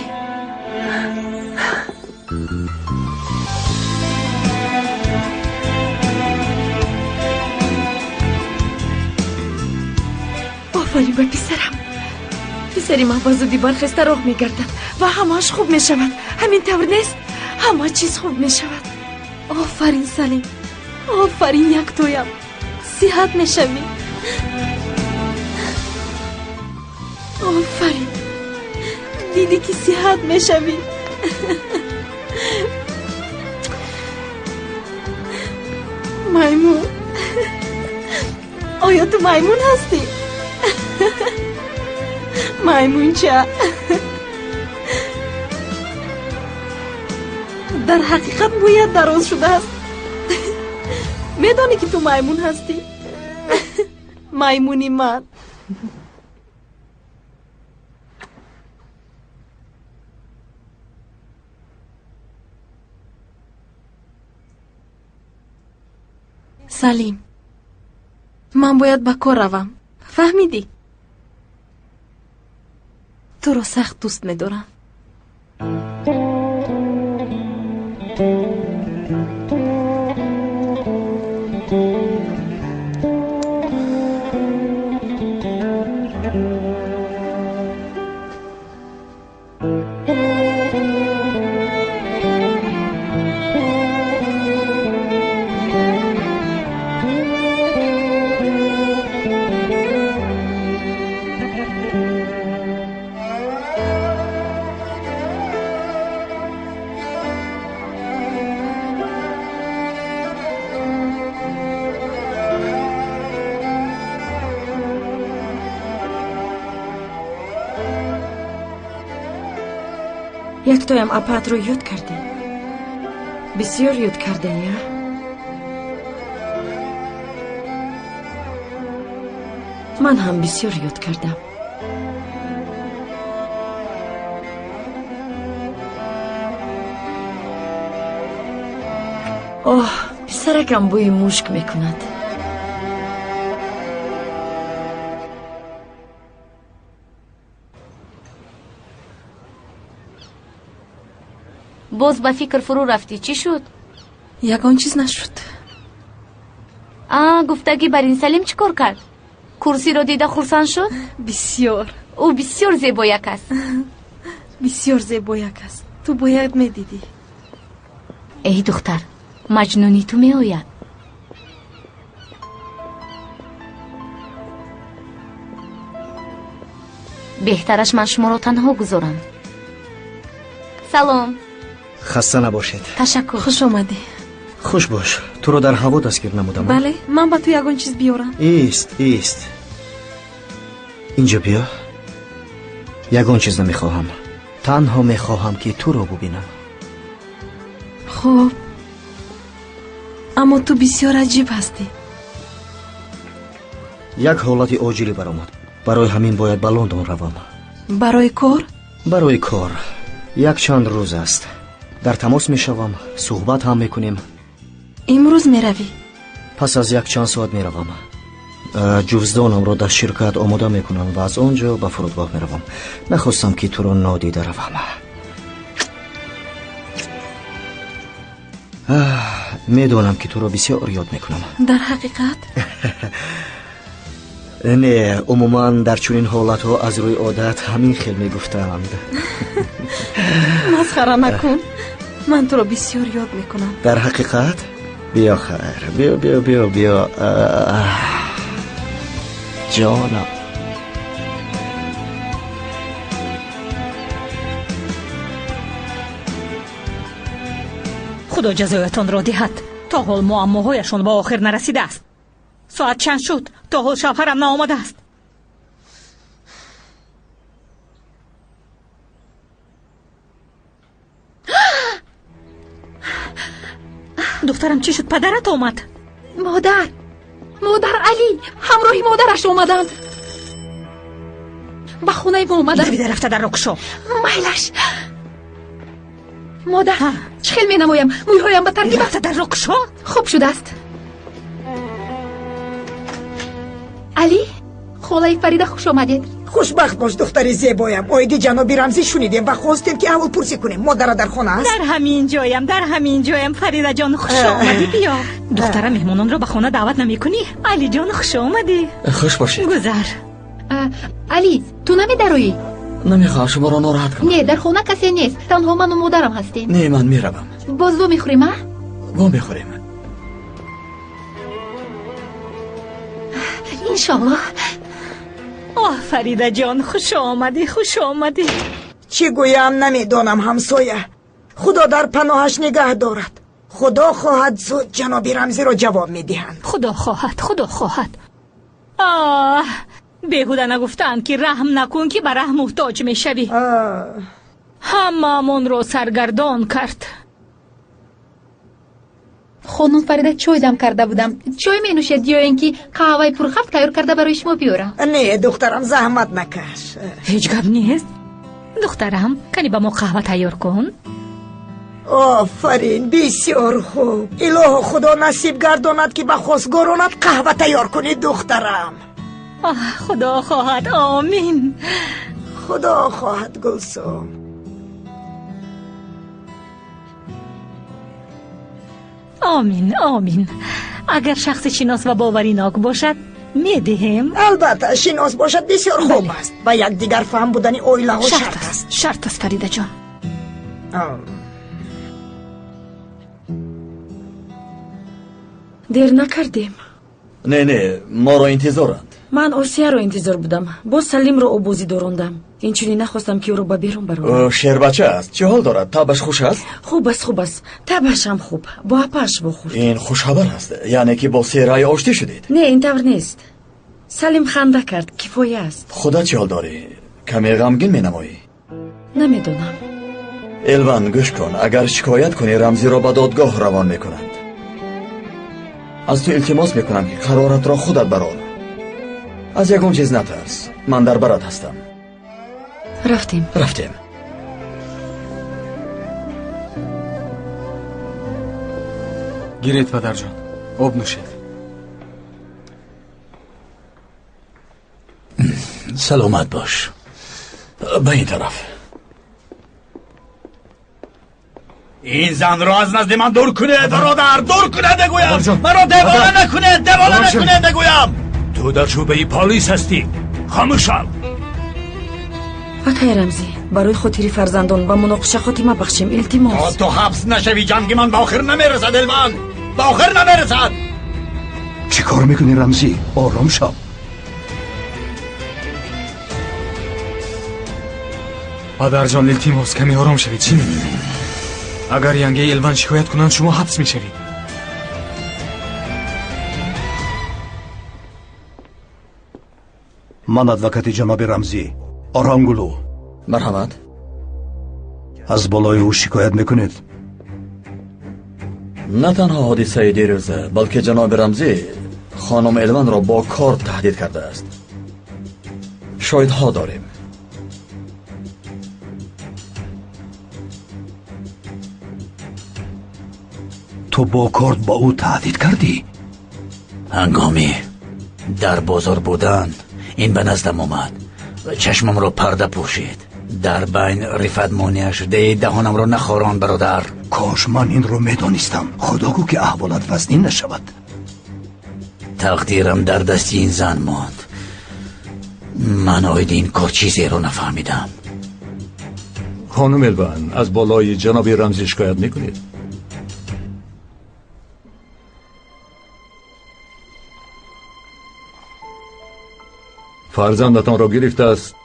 Офарин ба писарам. Писари ман ба зудӣ бархеста роҳ мегардад ва ҳамааш хуб мешавад. Ҳамин тавр нест? Ҳама чиз хуб мешавад. Офарин, Салим, офарин, яктоям. Сиҳат мешавӣ. Офарин, дидӣ, ки сиҳат мешавӣ. Маймун, оё ту маймун ҳастӣ? Маймунча. Дар ҳақиқат мӯят дароз шудааст. Медонӣ ки ту маймун ҳастӣ? Маймуни ман. Салим, ман бояд ба кор равам. Фаҳмидӣ? Туро сахт дӯст медорам. Яктоям апаатро ёд кардӣ? Бисёр ёд кардаӣ, а? Ман ҳам бисёр ёд кардам. Оҳ, писаракам бӯи мушк мекунад. Боз ба фикр фурӯ рафтӣ, чӣ шуд? Ягон чиз нашуд. А, гуфтагӣ бар ин Салим чӣ кор кард? Курсиро дида хурсанд шуд? Бисёр. Ӯ бисёр зебояк аст. Бисёр зебояк аст. Ту бояд медидӣ. Эй духтар, маҷнуни ту меояд. Беҳтараш ман шуморо танҳо гузорам. Салом. Хаста набошед. Ташаккур. Хуш омадӣ. Хуш бош. Туро дар ҳаво дастгир намудам. Бале, ман ба ту ягон чиз биёрам. Ист, ист. Инҷо биё. Ягон чиз намехоҳам. Танҳо мехоҳам ки туро бубинам. Хуб. Аммо ту бисёр аҷиб ҳастӣ. Як ҳолати оҷилӣ баромад. Барои ҳамин бояд ба Лондон равам. Барои кор? Барои кор. Якчанд рӯз аст. Дар тамос мешавам, суҳбат ҳам мекунем. Имрӯз меравӣ? Пас аз якчанд соат меравам. Ҷуздонамро дар ширкат омода мекунам ва аз он ҷо ба фурудгоҳ меравам. Нахостам ки туро нодида равам. Медонам ки туро бисёр ёд мекунам. Дар ҳақиқат? Не, умуман дар чунин ҳолатҳо аз рӯи одат ҳамин хел мегуфтанд. Масхара накун. Ман туро бисёр ёд мекунам. Дар ҳақиқат? Биё хайр, биё, биё, биё, биё. Ҷонам. Худо ҷазоятонро диҳад. То ҳол муаммоҳояшон ба охир нарасидааст. Соат чанд шуд? То ҳол шавҳарам наомадааст. Духтарам, чӣ шуд? Падарат омад? Модар, модар, Алӣ ҳамроҳи модараш омаданд. Ба хонаи мо омаданд. Давида рафта дарро кушо. Майлаш. Модар, чӣ хел менамоям? Мӯйҳоям ба тартиб аст. Рафта дарро кушо. Хуб шудааст. Алӣ, холаи Фарида, хуш омадед. Хушбахт бош, духтари зебоям. Оиди ҷаноби Рамзӣ шунидем ва хостем ки аҳволпурсӣ кунем. Модара дар хона аст? Дар ҳамин ҷоям, дар ҳамин ҷоям. Фаридаҷон, хуш омадӣ, биё. Духтара, меҳмононро ба хона даъват намекунӣ? Алиҷон, хуш омадӣ. Хуш бошед. Гузар. Алӣ, ту намедароӣ? Намехоҳам шуморо нороҳат кунам. Не, дар хона касе нест. Танҳо ману модарам ҳастем. Не, ман меравам. Боз во мехӯрем, а? Во мехӯрем. Иншоллоҳ. Оҳ, Фаридаҷон, хуш омадӣ, хуш омадӣ. Чӣ гӯям намедонам, ҳамсоя. Худо дар паноҳаш нигаҳ дорад. Худо хоҳад зуд ҷаноби Рамзиро ҷавоб медиҳанд. Худо хоҳад, худо хоҳад. Оҳ, беҳуда нагуфтаанд ки раҳм накун ки ба раҳм муҳтоҷ мешавӣ. Ҳамаамонро саргардон кард. Хонум Фарида, чой дам карда будам. Чой менӯшед ё ин ки қаҳваи пурхафт тайёр карда барои шумо биёрам? Не, духтарам, заҳмат накаш. Ҳеҷ гап нест. Духтарам, кани ба мо қаҳва тайёр кун. Офарин, бисёр хуб. Илоҳо Худо насиб гардонад, ки ба хостгоронат қаҳва тайёр кунӣ, духтарам. Худо хоҳад, омин. Худо хоҳад, Гулсум. Омин, омин. Агар шахси шинос ва боваринок бошад, медиҳем. Албатта, шинос бошад бисёр хуб аст. Ба якдигар фаҳм будани оилаҳо шарт аст. Шарт аст, Фаридаҷон. Дер накардем. Не, не, моро интизоранд. Ман Осияро интизор будам. Боз Салимро обозӣ дорондам. Инчунин нахостам, ки ӯро ба берун барорам. Шербача аст. Чӣ ҳол дорад? Табаш хуш аст? Хуб аст, хуб аст. Табашам хуб. Бо апааш вохӯрд. Ин хушхабар аст. Яъне ки бо Серай оштӣ шудед? Не, ин тавр нест. Салим ханда кард, кифоя аст. Худат чӣ ҳол дорӣ? Каме ғамгин менамоӣ? Намедонам. Элван, гӯш кун. Агар шикоят кунӣ, Рамзиро ба додгоҳ равон мекунанд. Аз ту илтимос мекунам, ки қароратро худат барор. Аз ягон чиз натарс. Ман дар барат ҳастам. Рафтем. Рафтем. Гиред, падарҷон, об нӯшед. Саломат бош. Ба ин тараф. Ин занро аз назди ман дур кунед, бародар, дур кунед мегӯям. Маро девона накунед, девона накунед мегӯям. Ту дар шӯъбаи полис ҳастӣ. Хомӯш шав. Акай Рамзӣ, барои хотири фарзандон ба муноқиша хотима бахшем, илтимос. То ту ҳабс нашавӣ, ҷанги ман ба охир намерасад, Элван. Ба охир намерасад. Чӣ кор мекунӣ, Рамзӣ? Ором шав. Падарҷон, илтимос, каме ором шавед. Чӣ мегӯед? Агар янгаи Элван шикоят кунанд, шумо ҳабс мешавед. Ман адвокати ҷаноби Рамзӣ, Орангулу. Марҳамат. Аз болои ӯ шикоят мекунед? На танҳо ҳодисаи дирӯза, балки ҷаноби Рамзӣ хонум Элванро бо корд таҳдид кардааст. Шоҳидҳо дорем. Ту бо корд ба ӯ таҳдид кардӣ? Ҳангоми дар бозор будан ин ба наздам омад ва чашмамро парда пӯшид. Дар байн Рифат монеа шуд. Даҳонамро нахорон, бародар. Кош ман инро медонистам. Худо гӯ, ки аҳволат вазнин нашавад. Тақдирам дар дасти ин зан монд. Ман оиди ин кор чизеро нафаҳмидам. Хонум Элван, аз болои ҷаноби Рамзӣ шикоят мекунед? Фарзандатонро гирифтааст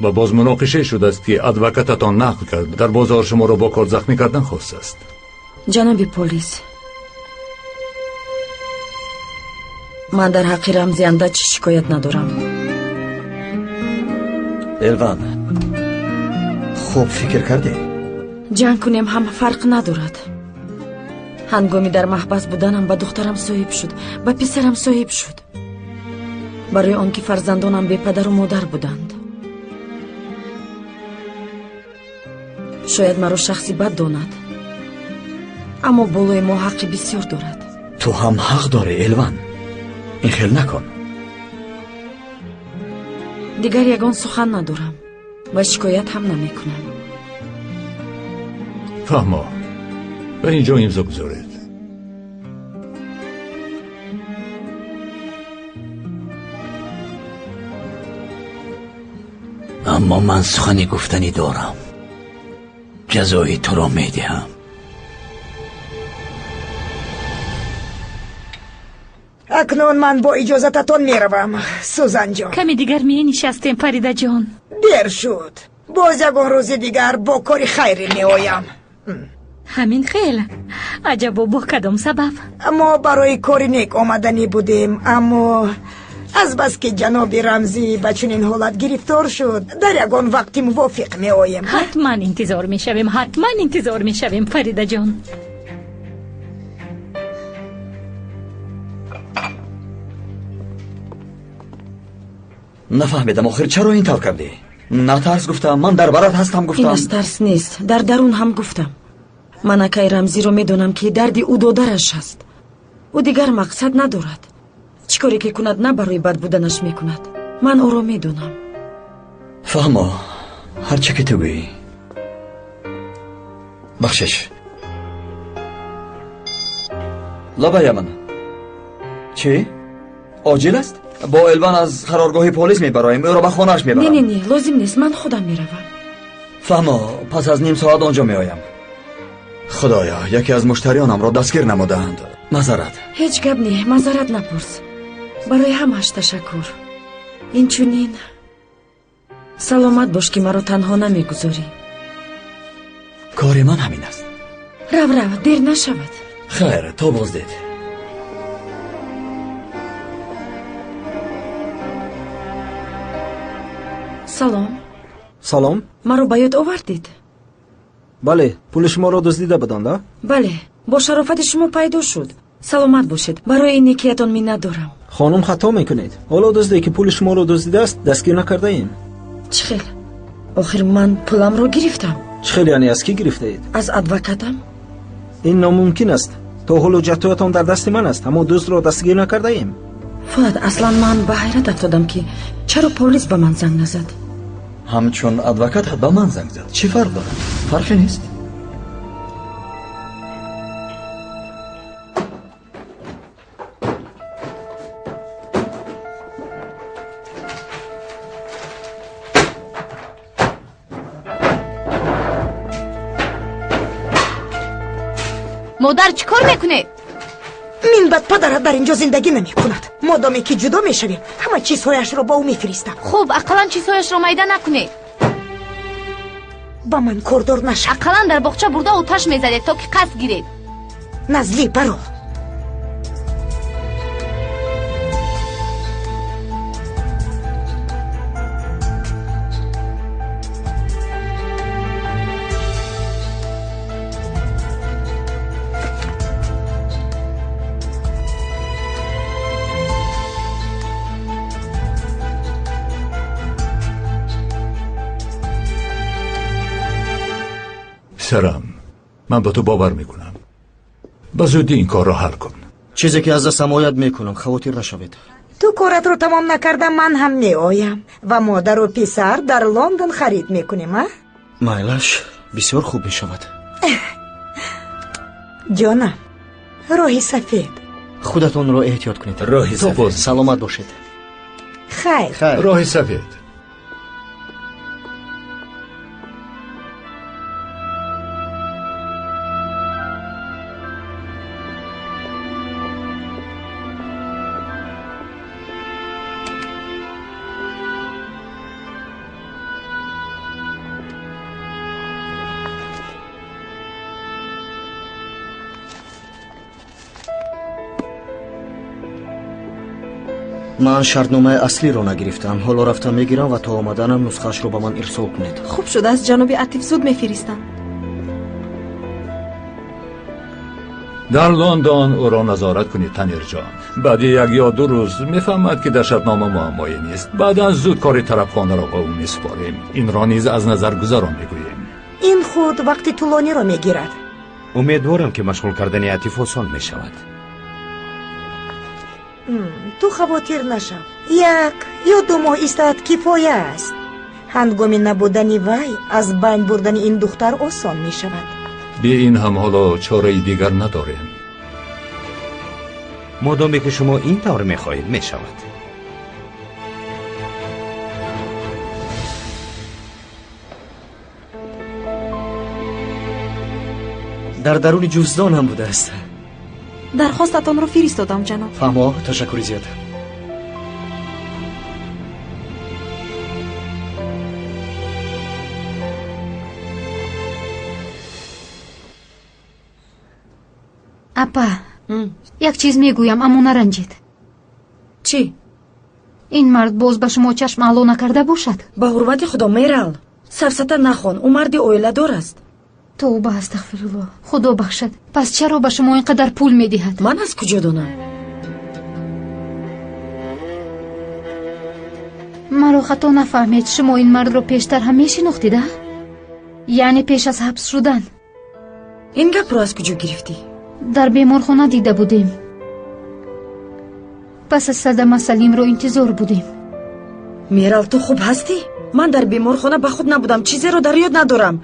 ва боз муноқише шудааст, ки адвокататон нақл кард. Дар бозор шуморо бо корд захмӣ кардан хостааст. Ҷаноби полис, ман дар ҳаққи Рамзи андачи шикоят надорам. Элван, хуб фикр кардӣ? Ҷанг кунем ҳам фарқ надорад. Ҳангоми дар маҳбас буданам ба духтарам соҳиб шуд, ба писарам соҳиб шуд. Барои он ки фарзандонам бепадару модар буданд. Шояд маро шахси бад донад, аммо болои мо ҳаққи бисёр дорад. Ту ҳам ҳақ дорӣ, Элван. Ин хел накун. Дигар ягон сухан надорам ва шикоят ҳам намекунам. Фаҳмо, ба ин ҷо имзо гузоред. Аммо ман сухани гуфтанӣ дорам. Ҷазои туро медиҳам. Акнун ман бо иҷозататон меравам, Сузанҷон. Каме дигар менишастем, Фаридаҷон. Дер шуд. Боз ягон рӯзи дигар бо кори хайре меоям. Ҳамин хел. Аҷабо, бо кадом сабаб? Мо барои кори нек омаданӣ будем, аммо азбаски ҷаноби Рамзӣ ба чунин ҳолат гирифтор шуд, дар ягон вақти мувофиқ меоем. Ҳатман интизор мешавем, ҳатман интизор мешавем, Фаридаҷон. Нафаҳмидам, охир чаро ин тавр кардӣ? Натарс гуфтам, ман дар барат ҳастам гуфтам. Ин аз тарс нест, дар дарун ҳам гуфтам. Ман акай Рамзиро медонам, ки дарди ӯ додараш аст. Ӯ дигар мақсад надорад. Чӣ коре ки кунад, на барои бад буданаш мекунад. Ман ӯро медонам. Фаҳмо, ҳар чӣ ки ту гӯӣ. Бахшиш. Лабая ман. Чӣ? Оҷил аст? Бо Элван аз қароргоҳи полис мебароем, ӯро ба хонааш мебарам. Не, не, не, лозим нест, ман худам меравам. Фаҳмо, пас аз ним соат он ҷо меоям. Худоё, яке аз муштариёнамро дастгир намудаанд. Мазарат. Ҳеҷ гап не, мазарат напурс. Барои ҳамааш ташаккур. Инчунин саломат бош, ки маро танҳо намегузорӣ. Кори ман ҳамин аст. Рав, рав, дер нашавад. Хайр, то боздид. Салом. Салом. Маро ба ёд овардед? Бале, пули шуморо дуздида буданд, а? Бале, бо шарофати шумо пайдо шуд. Саломат бошед, барои некиятон миннат дорам. Хонум, хато мекунед. Ҳоло дузде ки пули шуморо дуздидааст, дастгир накардаем. Чӣ хел? Охир ман пуламро гирифтам. Чӣ хел, яъне аз кӣ гирифтаед? Аз адвокатам. Ин номумкин аст. То ҳоло ҳуҷҷатҳоятон дар дасти ман аст, аммо дуздро дастгир накардаем. Фуад, аслан ман ба ҳайрат афтодам, ки чаро полис ба ман занг назад. Ҳамчун адвокат ба ман занг зад. Чӣ фарқ дорад? Фарқе нест. Модар, чӣ кор мекунед? Минбаъд падарат дар инҷо зиндагӣ намекунад. Модоме ки ҷудо мешавем, ҳама чизҳояшро ба ӯ мефиристам. Хуб, ақаллан чизҳояшро майда накунед. Ба ман кордор нашав. Ақаллан дар боғча бурда оташ мезадед, то ки қасд гиред. Назлӣ, баро. Писарам, ман ба ту бовар мекунам. Ба зудӣ ин корро ҳал кун. Чизе ки аз дастам ояд мекунам, хавотир нашавед. Ту коратро тамом накарда, ман ҳам меоям ва модару писар дар Лондон харид мекунем, а? Майлаш, бисёр хуб мешавад. Ҷонам, роҳи сафед. Худатонро эҳтиёт кунед. Роҳи сафед. Саломат бошед. Хайр. Роҳи сафед. Ман шартномаи аслиро нагирифтам. Ҳоло рафта мегирам ва то омаданам нусхаашро ба ман ирсол кунед. Хуб шудааст, ҷаноби Атиф, зуд мефиристам. Дар Лондон ӯро назорат кунед, Танирҷон. Баъди як ё ду рӯз мефаҳмад, ки дар шартнома муаммое нест. Баъдан зуд кори тарабхонаро ба ӯ месупорем. Инро низ аз назар гузарон мегӯем. Ин худ вақти тӯлониро мегирад. Умедворам, ки машғул кардани Атиф осон мешавад. Ту хавотир нашав. Як ё ду моҳ истироҳат кифоя аст. Ҳангоми набудани вай аз байн бурдани ин духтар осон мешавад. Бе ин ҳам ҳоло чораи дигар надорем. Модоме ки шумо ин тавр мехоҳед, мешавад. Дар даруни ҷуздонам будааст. Дархостатонро фиристодам, ҷаноб. Фаҳмо, ташаккури зиёд. Апа, як чиз мегӯям, аммо наранҷед. Чӣ? Ин мард боз ба шумо чашм аъло накарда бошад? Ба ҳурмати Худо, Мерал, сафсата нахон, ӯ марди оиладор аст. Тавба, астағфируллоҳ, Худо бахшад. Пас чаро ба шумо ин қадар пул медиҳад? Ман аз куҷо донам? Маро хато нафаҳмед, шумо ин мардро пештар ҳам мешинохтед, а? Яъне пеш аз ҳабс шудан. Ин гапро аз куҷо гирифтӣ? Дар беморхона дида будем. Пас аз садама Салимро интизор будем. Мерал, ту хуб ҳастӣ? Ман дар беморхона ба худ набудам, чизеро дар ёд надорам.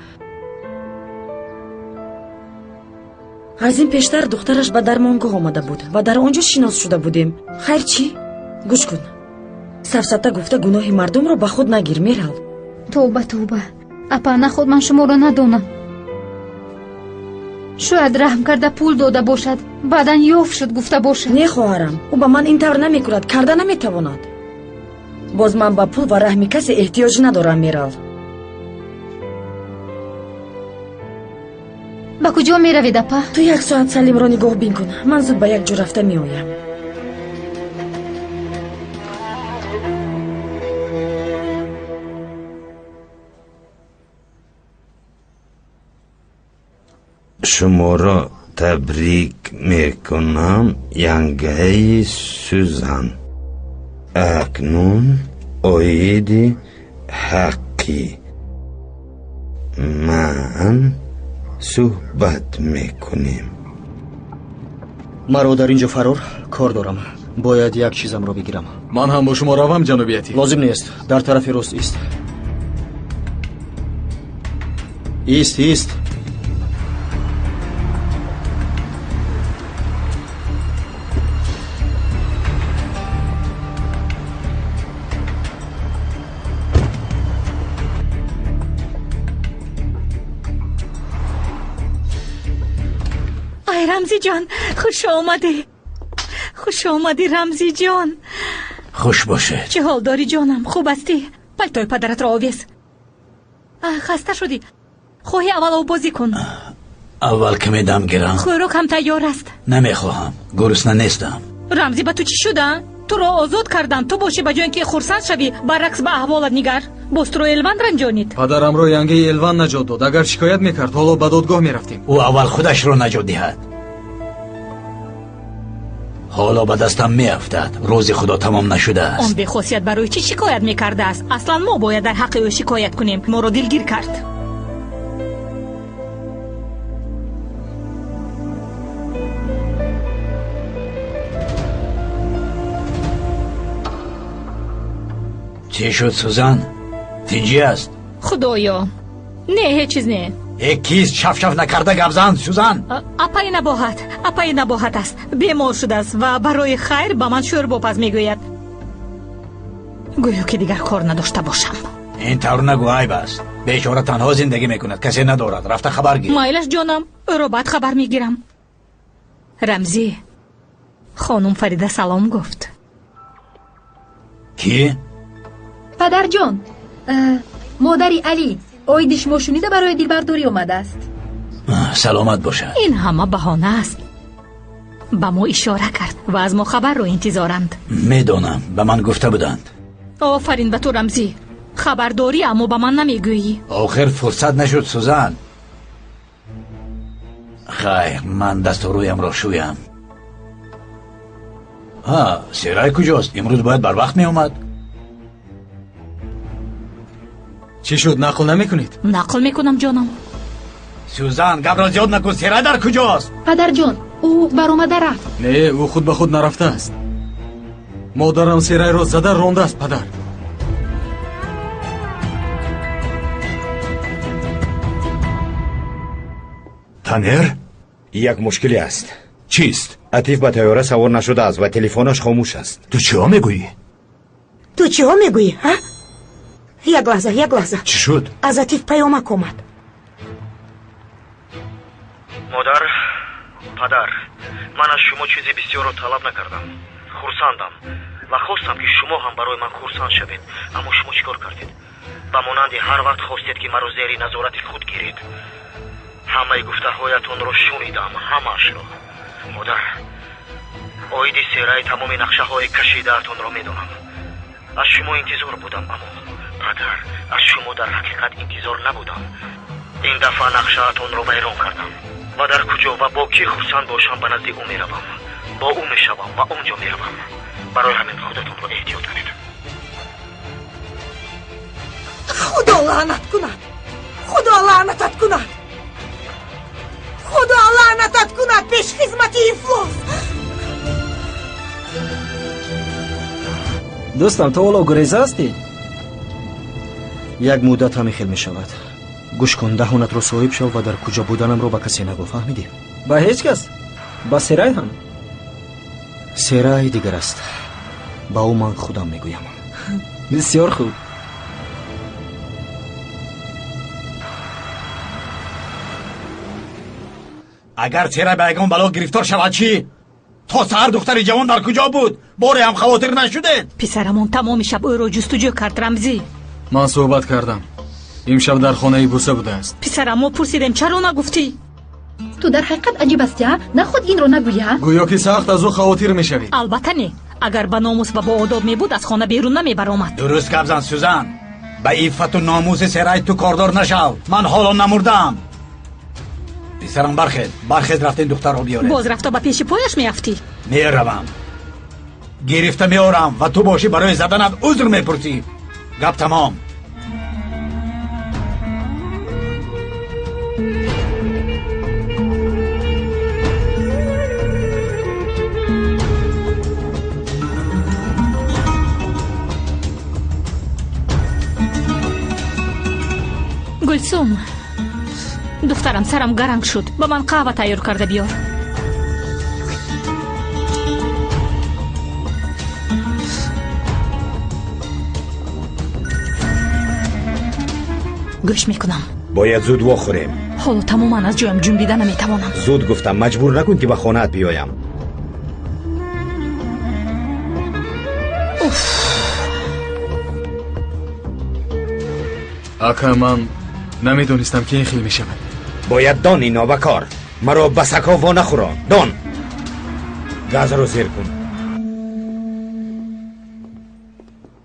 Аз ин пештар духтараш ба дармонгоҳ омада буд ва дар он ҷо шинос шуда будем. Хайр, чӣ? Гӯш кун, сафсата гуфта гуноҳи мардумро ба худ нагир, Мерал. Тавба, тавба, апа, наход ман шуморо надонам. Шояд раҳм карда пул дода бошад, баъдан ёфт шуд гуфта бошад. Не, хоҳарам, ӯ ба ман ин тавр намекунад, карда наметавонад. Боз ман ба пул ва раҳми касе эҳтиёҷ надорам, Мерал. Ба куҷо меравед, апа? Ту як соат Салимро нигоҳбин кун, ман зуд ба як ҷо рафта меоям. Шуморо табрик мекунам, янгаи Сюзан. Акнун оиди ҳаққи ман суҳбат мекунем. Маро дар ин ҷо фарор кор дорам. Бояд як чизамро бигирам. Ман ҳам бо шумо равам, ҷаноби Атиф? Лозим нест. Дар тарафи рост ист. Ист, ист. Ай, Рамзиҷон, хуш омадӣ. Хуш омадӣ, Рамзиҷон. Хуш бошед. Чӣ ҳол дорӣ, ҷонам? Хуб ҳастӣ? Палтои падаратро овез. Хаста шудӣ? Хоҳӣ аввал оббозӣ кун. Аввал каме дам гирам. Хӯрок ҳам тайёр аст. Намехоҳам, гурусна нестам. Рамзӣ, ба ту чӣ шуда? Туро озод кардам, ту бошӣ ба ҷое ки хурсанд шавӣ, баръакс ба аҳволат нигар. Боз туро Элван ранҷонид. Падарамро янгаи Элван наҷот дод. Агар шикоят мекард, ҳоло ба додгоҳ мерафтем. Ӯ аввал худашро наҷот диҳад. Ҳоло ба дастам меафтад. Рӯзи Худо тамом нашудааст. Он бехосият барои чӣ шикоят мекардааст? Аслан мо бояд дар ҳаққи ӯ шикоят кунем. Моро дилгир кард. Чӣ шуд, Сузан? Тинҷӣ аст? Худоё, не, ҳеҷ чиз не. Э, кист? Шафшаф накарда гап зан, Сузан. Апаи Набоҳат, апаи Набоҳат аст. Бемор шудааст ва барои хайр ба ман шӯрбопаз мегӯяд. Гӯё ки дигар кор надошта бошам. Ин тавр нагӯ, айб аст. Бечора танҳо зиндагӣ мекунад, касе надорад. Рафта хабар гир. Майлаш, ҷонам, ӯро баъд хабар мегирам. Рамзӣ, хонум Фарида салом гуфт. Кӣ? Падарҷон, модари Алӣ оиди шумо шунида барои дилбардорӣ омадааст. Саломат бошад. Ин ҳама баҳона аст. Ба мо ишора кард ва аз мо хабарро интизоранд. Медонам, ба ман гуфта буданд. Офарин ба ту, Рамзӣ. Хабардорӣ, аммо ба ман намегӯӣ. Охир фурсат нашуд, Сузан. Хайр, ман дасту рӯямро шӯям. Ҳа, Серай куҷост? Имрӯз бояд барвақт меомад. Чӣ шуд, нақл намекунед? Нақл мекунам, ҷонам. Сюзан, гапро зиёд накун. Серай дар куҷост? Падарҷон, ӯ баромада рафт. Не, ӯ худ ба худ нарафтааст. Модарам Серайро зада рондааст, падар. Танер? Як мушкиле аст. Чист? Атиф ба тайёра савор нашудааст ва телефонаш хомӯш аст. Ту чиҳо мегӯӣ? Ту чиҳо мегӯӣ, ҳа? Як лаҳза, як лаҳза. Чӣ шуд? Аз Атиф паёмак омад. Модар, падар, ман аз шумо чизи бисёрро талаб накардам. Хурсандам ва хостам ки шумо ҳам барои ман хурсанд шавед. Аммо шумо чӣ кор кардед? Ба монанди ҳар вақт хостед ки маро зери назорати худ гиред. Ҳамаи гуфтаҳоятонро шунидам, ҳамаашро. Модар, оиди Сераи тамоми нақшаҳои кашидаатонро медонам. Аз шумо интизор будам, аммо падар, аз шумо дар ҳақиқат интизор набудам. Ин дафъа нақшаатонро вайрон кардам ва дар куҷо ва бо кӣ хурсанд бошам ба назди ӯ меравам. Бо ӯ мешавам ва он ҷо меравам. Барои ҳамин худатонро эҳтиёт кунед. Худо лаънат кунад, Худо лаънатат кунад, Худо лаънатат кунад, пешхизмати ифлос. Дӯстам, ту ҳоло гуреза ҳастӣ? Як муддат ҳамин хел мешавад. Гӯш кун, даҳонатро соҳиб шав ва дар куҷо буданамро ба касе нагӯ, фаҳмидӣ? Ба ҳеҷ кас? Ба Серай ҳам? Серай дигар аст. Ба ӯ ман худам мегӯям. Бисёр хуб. Агар Серай ба ягон бало гирифтор шавад чӣ? То саҳар духтари ҷавон дар куҷо буд? Боре ҳам хавотир нашудед? Писарамон тамоми шаб ӯро ҷустуҷӯ кард, Рамзӣ. Ман суҳбат кардам. Имшаб дар хонаи Буса будааст. Писарам, мо пурсидем, чаро нагуфтӣ? Ту дар ҳақиқат аҷиб ҳастӣ, а? Наход инро нагӯӣ, а? Гӯё ки сахт аз ӯ хавотир мешавӣ. Албатта не. Агар ба номус ва бо одоб мебуд, аз хона берун намебаромад. Дуруст гап зан, Сюзан. Ба иффату номуси Серай ту кордор нашав. Ман ҳоло намурдаам. Писарам, бархез, бархез, рафтем духтарро биёрем. Боз рафта ба пеши пояш меафтӣ? Меравам, гирифта меорам ва ту бошӣ барои заданат узр мепурсӣ. Гап тамом. Гулсум, духтарам, сарам гаранг шуд. Ба ман қаҳва тайёр карда биёр. Гӯш мекунам. Бояд зуд вохӯрем. Ҳоло тамоман аз ҷоям ҷунбида наметавонам. Зуд гуфтам, маҷбур накун ки ба хонаат биёям. Уф! Ака, ман намедонистам ки ин хел мешавад. Бояд дони, нобакор. Маро ба сагҳо во нахӯрон. Дон. Газро зер кун.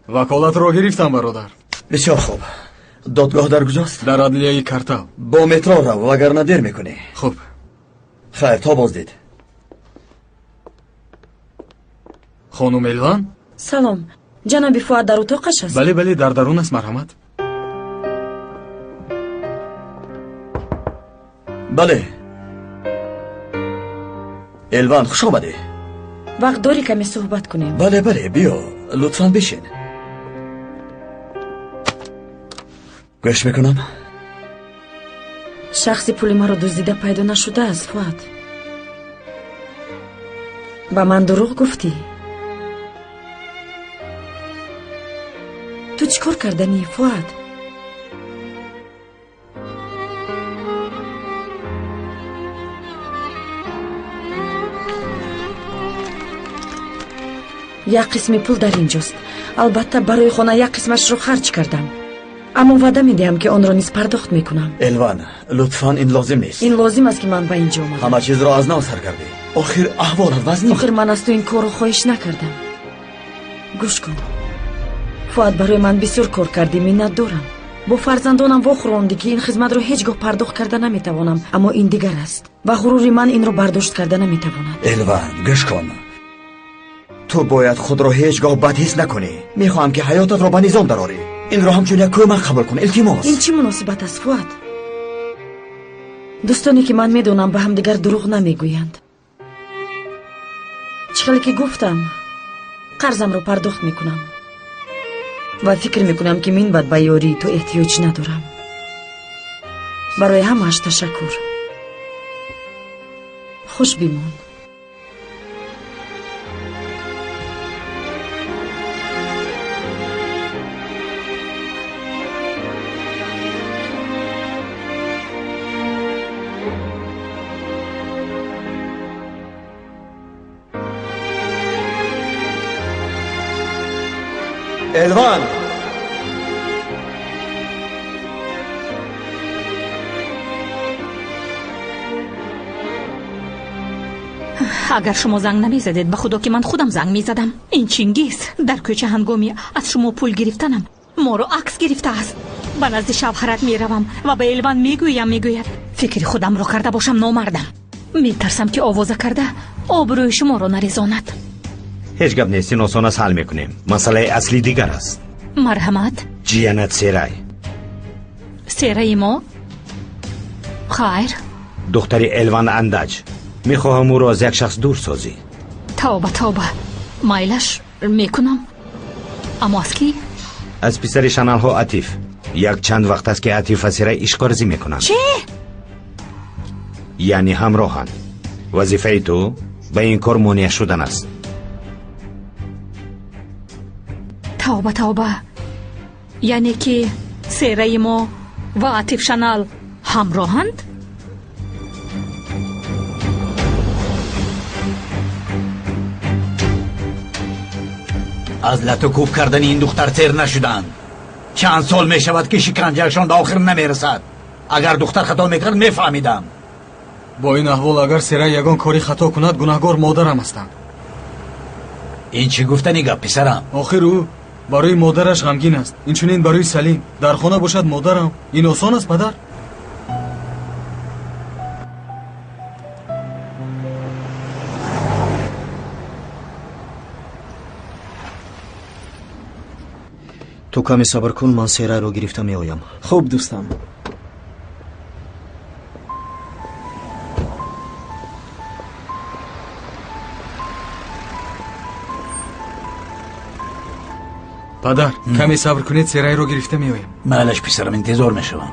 Ваколатро гирифтам, бародар. Бисёр хуб. Додгоҳ дар куҷост? Дар адлияи Картал. Бо метро рав, вагарна дер мекунӣ. Хуб. Хайр, то боздид. Хонум Элван? Салом. Ҷаноби Фуад дар утоқаш аст? Бале, бале, дар дарун аст, марҳамат. Бале. Элван, хуш омадӣ. Вақт дорӣ каме суҳбат кунем? Бале, бале, биё, лутфан бишин. Гӯш мекунам. Шахси пули маро дуздида пайдо нашудааст, Фуад. Ба ман дурӯғ гуфтӣ. Ту чӣ кор карданӣ, Фуад? Як қисми пул дар инҷост. Албатта, барои хона як қисмашро харҷ кардам. Аммо ваъда медиҳам, ки онро низ пардохт мекунам. Элван, лутфан, ин лозим нест. Ин лозим аст, ки ман ба инҷо омадам. Ҳама чизро аз нав сар кардӣ. Охир аҳволат вазнин. Охир ман аз ту ин корро хоҳиш накардам. Гӯш кун. Фуад, барои ман бисёр кор кардӣ, миннат дорам. Бо фарзандонам вохӯрондӣ, ки ин хизматро ҳеҷ гоҳ пардохт карда наметавонам, аммо ин дигар аст ва ғурури ман инро бардошт карда наметавонад. Элван, гӯш кун. Ту бояд худро ҳеҷ гоҳ бад ҳис накунӣ. Мехоҳам, ки ҳаётатро ба низом дарорӣ. Инро ҳамчун як кӯмак қабул кун, илтимос. Ин чӣ муносибат аст, Фуад? Дӯстоне ки ман медонам, ба ҳамдигар дурӯғ намегӯянд. Чӣ хеле ки гуфтам, қарзамро пардохт мекунам ва фикр мекунам, ки минбаъд ба ёрии ту эҳтиёҷ надорам. Барои ҳамааш ташаккур. Хуш бимон. Элван! Агар шумо занг намезадед, ба худо ки ман худам занг мезадам. Ин Чингиз дар кӯча ҳангоми аз шумо пул гирифтанам моро акс гирифтааст. Ба назди шавҳарат меравам ва ба Элван мегӯям, мегӯяд фикри худамро карда бошам, номардам. Метарсам, ки овоза карда обрӯи шуморо нарезонад. Ҳеҷ гап нест, ин осона ҳал мекунем. Масъалаи аслӣ дигар аст. Марҳамат. Ҷиянат Серай. Сераи мо? Хайр. Духтари Элван Андаҷ. Мехоҳам ӯро аз як шахс дур созӣ. Тавба, тавба. Майлаш мекунам. Аммо аз кӣ? Аз писари Шаналҳо Атиф. Як чанд вақт аст ки Атиф ва Серай ишқварзӣ мекунанд. Чӣ? Яъне ҳамроҳанд. Вазифаи ту ба ин кор монеа шудан аст. Тавба, тавба. Яъне ки Сераи мо ва Атиф Шанал ҳамроҳанд? Аз лату кӯб кардани ин духтар сер нашуданд. Чанд сол мешавад ки шиканҷаашон ба охир намерасад. Агар духтар хато мекард, мефаҳмидам. Бо ин аҳвол агар Серай ягон кори хато кунад, гунаҳгор модарам ҳастанд. Ин чӣ гуфтани гап, писарам? Охир ӯ барои модараш ғамгин аст, инчунин барои Салим. Дар хона бошад модарам. Ин осон аст, падар? Ту каме сабр кун, ман Серайро гирифта меоям. Хуб, дӯстам. Падар, каме сабр кунед, Серайро гирифта меоям. Майлаш, писарам, интизор мешавам.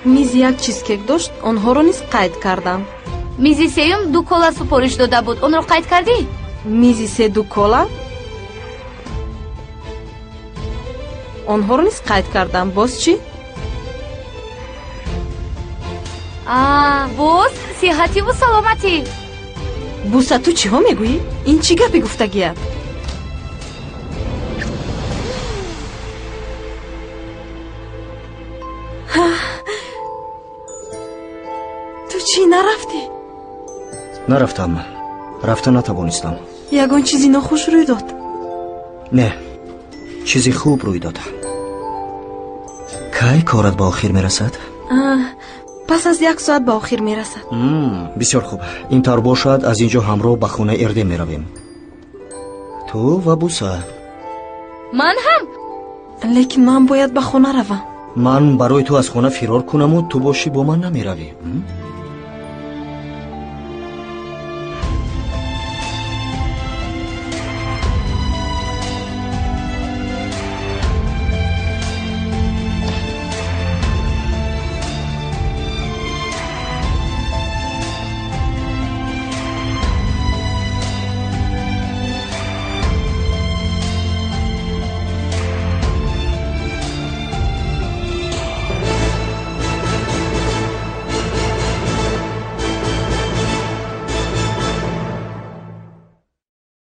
Мизи як чизкек дошт, онҳоро низ қайд кардам. Мизи сеюм ду кола супориш дода буд, онро қайд кардӣ? Мизи се ду кола? Онҳоро низ қайд кардам. Боз чӣ? Боз сиҳативу саломатӣ. Буса, ту чиҳо мегӯӣ? Ин чӣ гапи гуфтагият? Ту чӣ нарафтӣ? Нарафтам. Рафта натавонистам. Ягон чизи нохуш рӯй дод? Не, чизи хуб рӯй дод. Кай корат ба охир мерасад? Пас аз як соат ба охир мерасад. Бисёр хуб. Ин тавр бошад, аз ин ҷо ҳамроҳ ба хонаи Эрдем меравем. Ту ва Буса. Ман ҳам? Лекин ман бояд ба хона равам. Ман барои ту аз хона фирор кунаму ту бошӣ бо ман намеравӣ.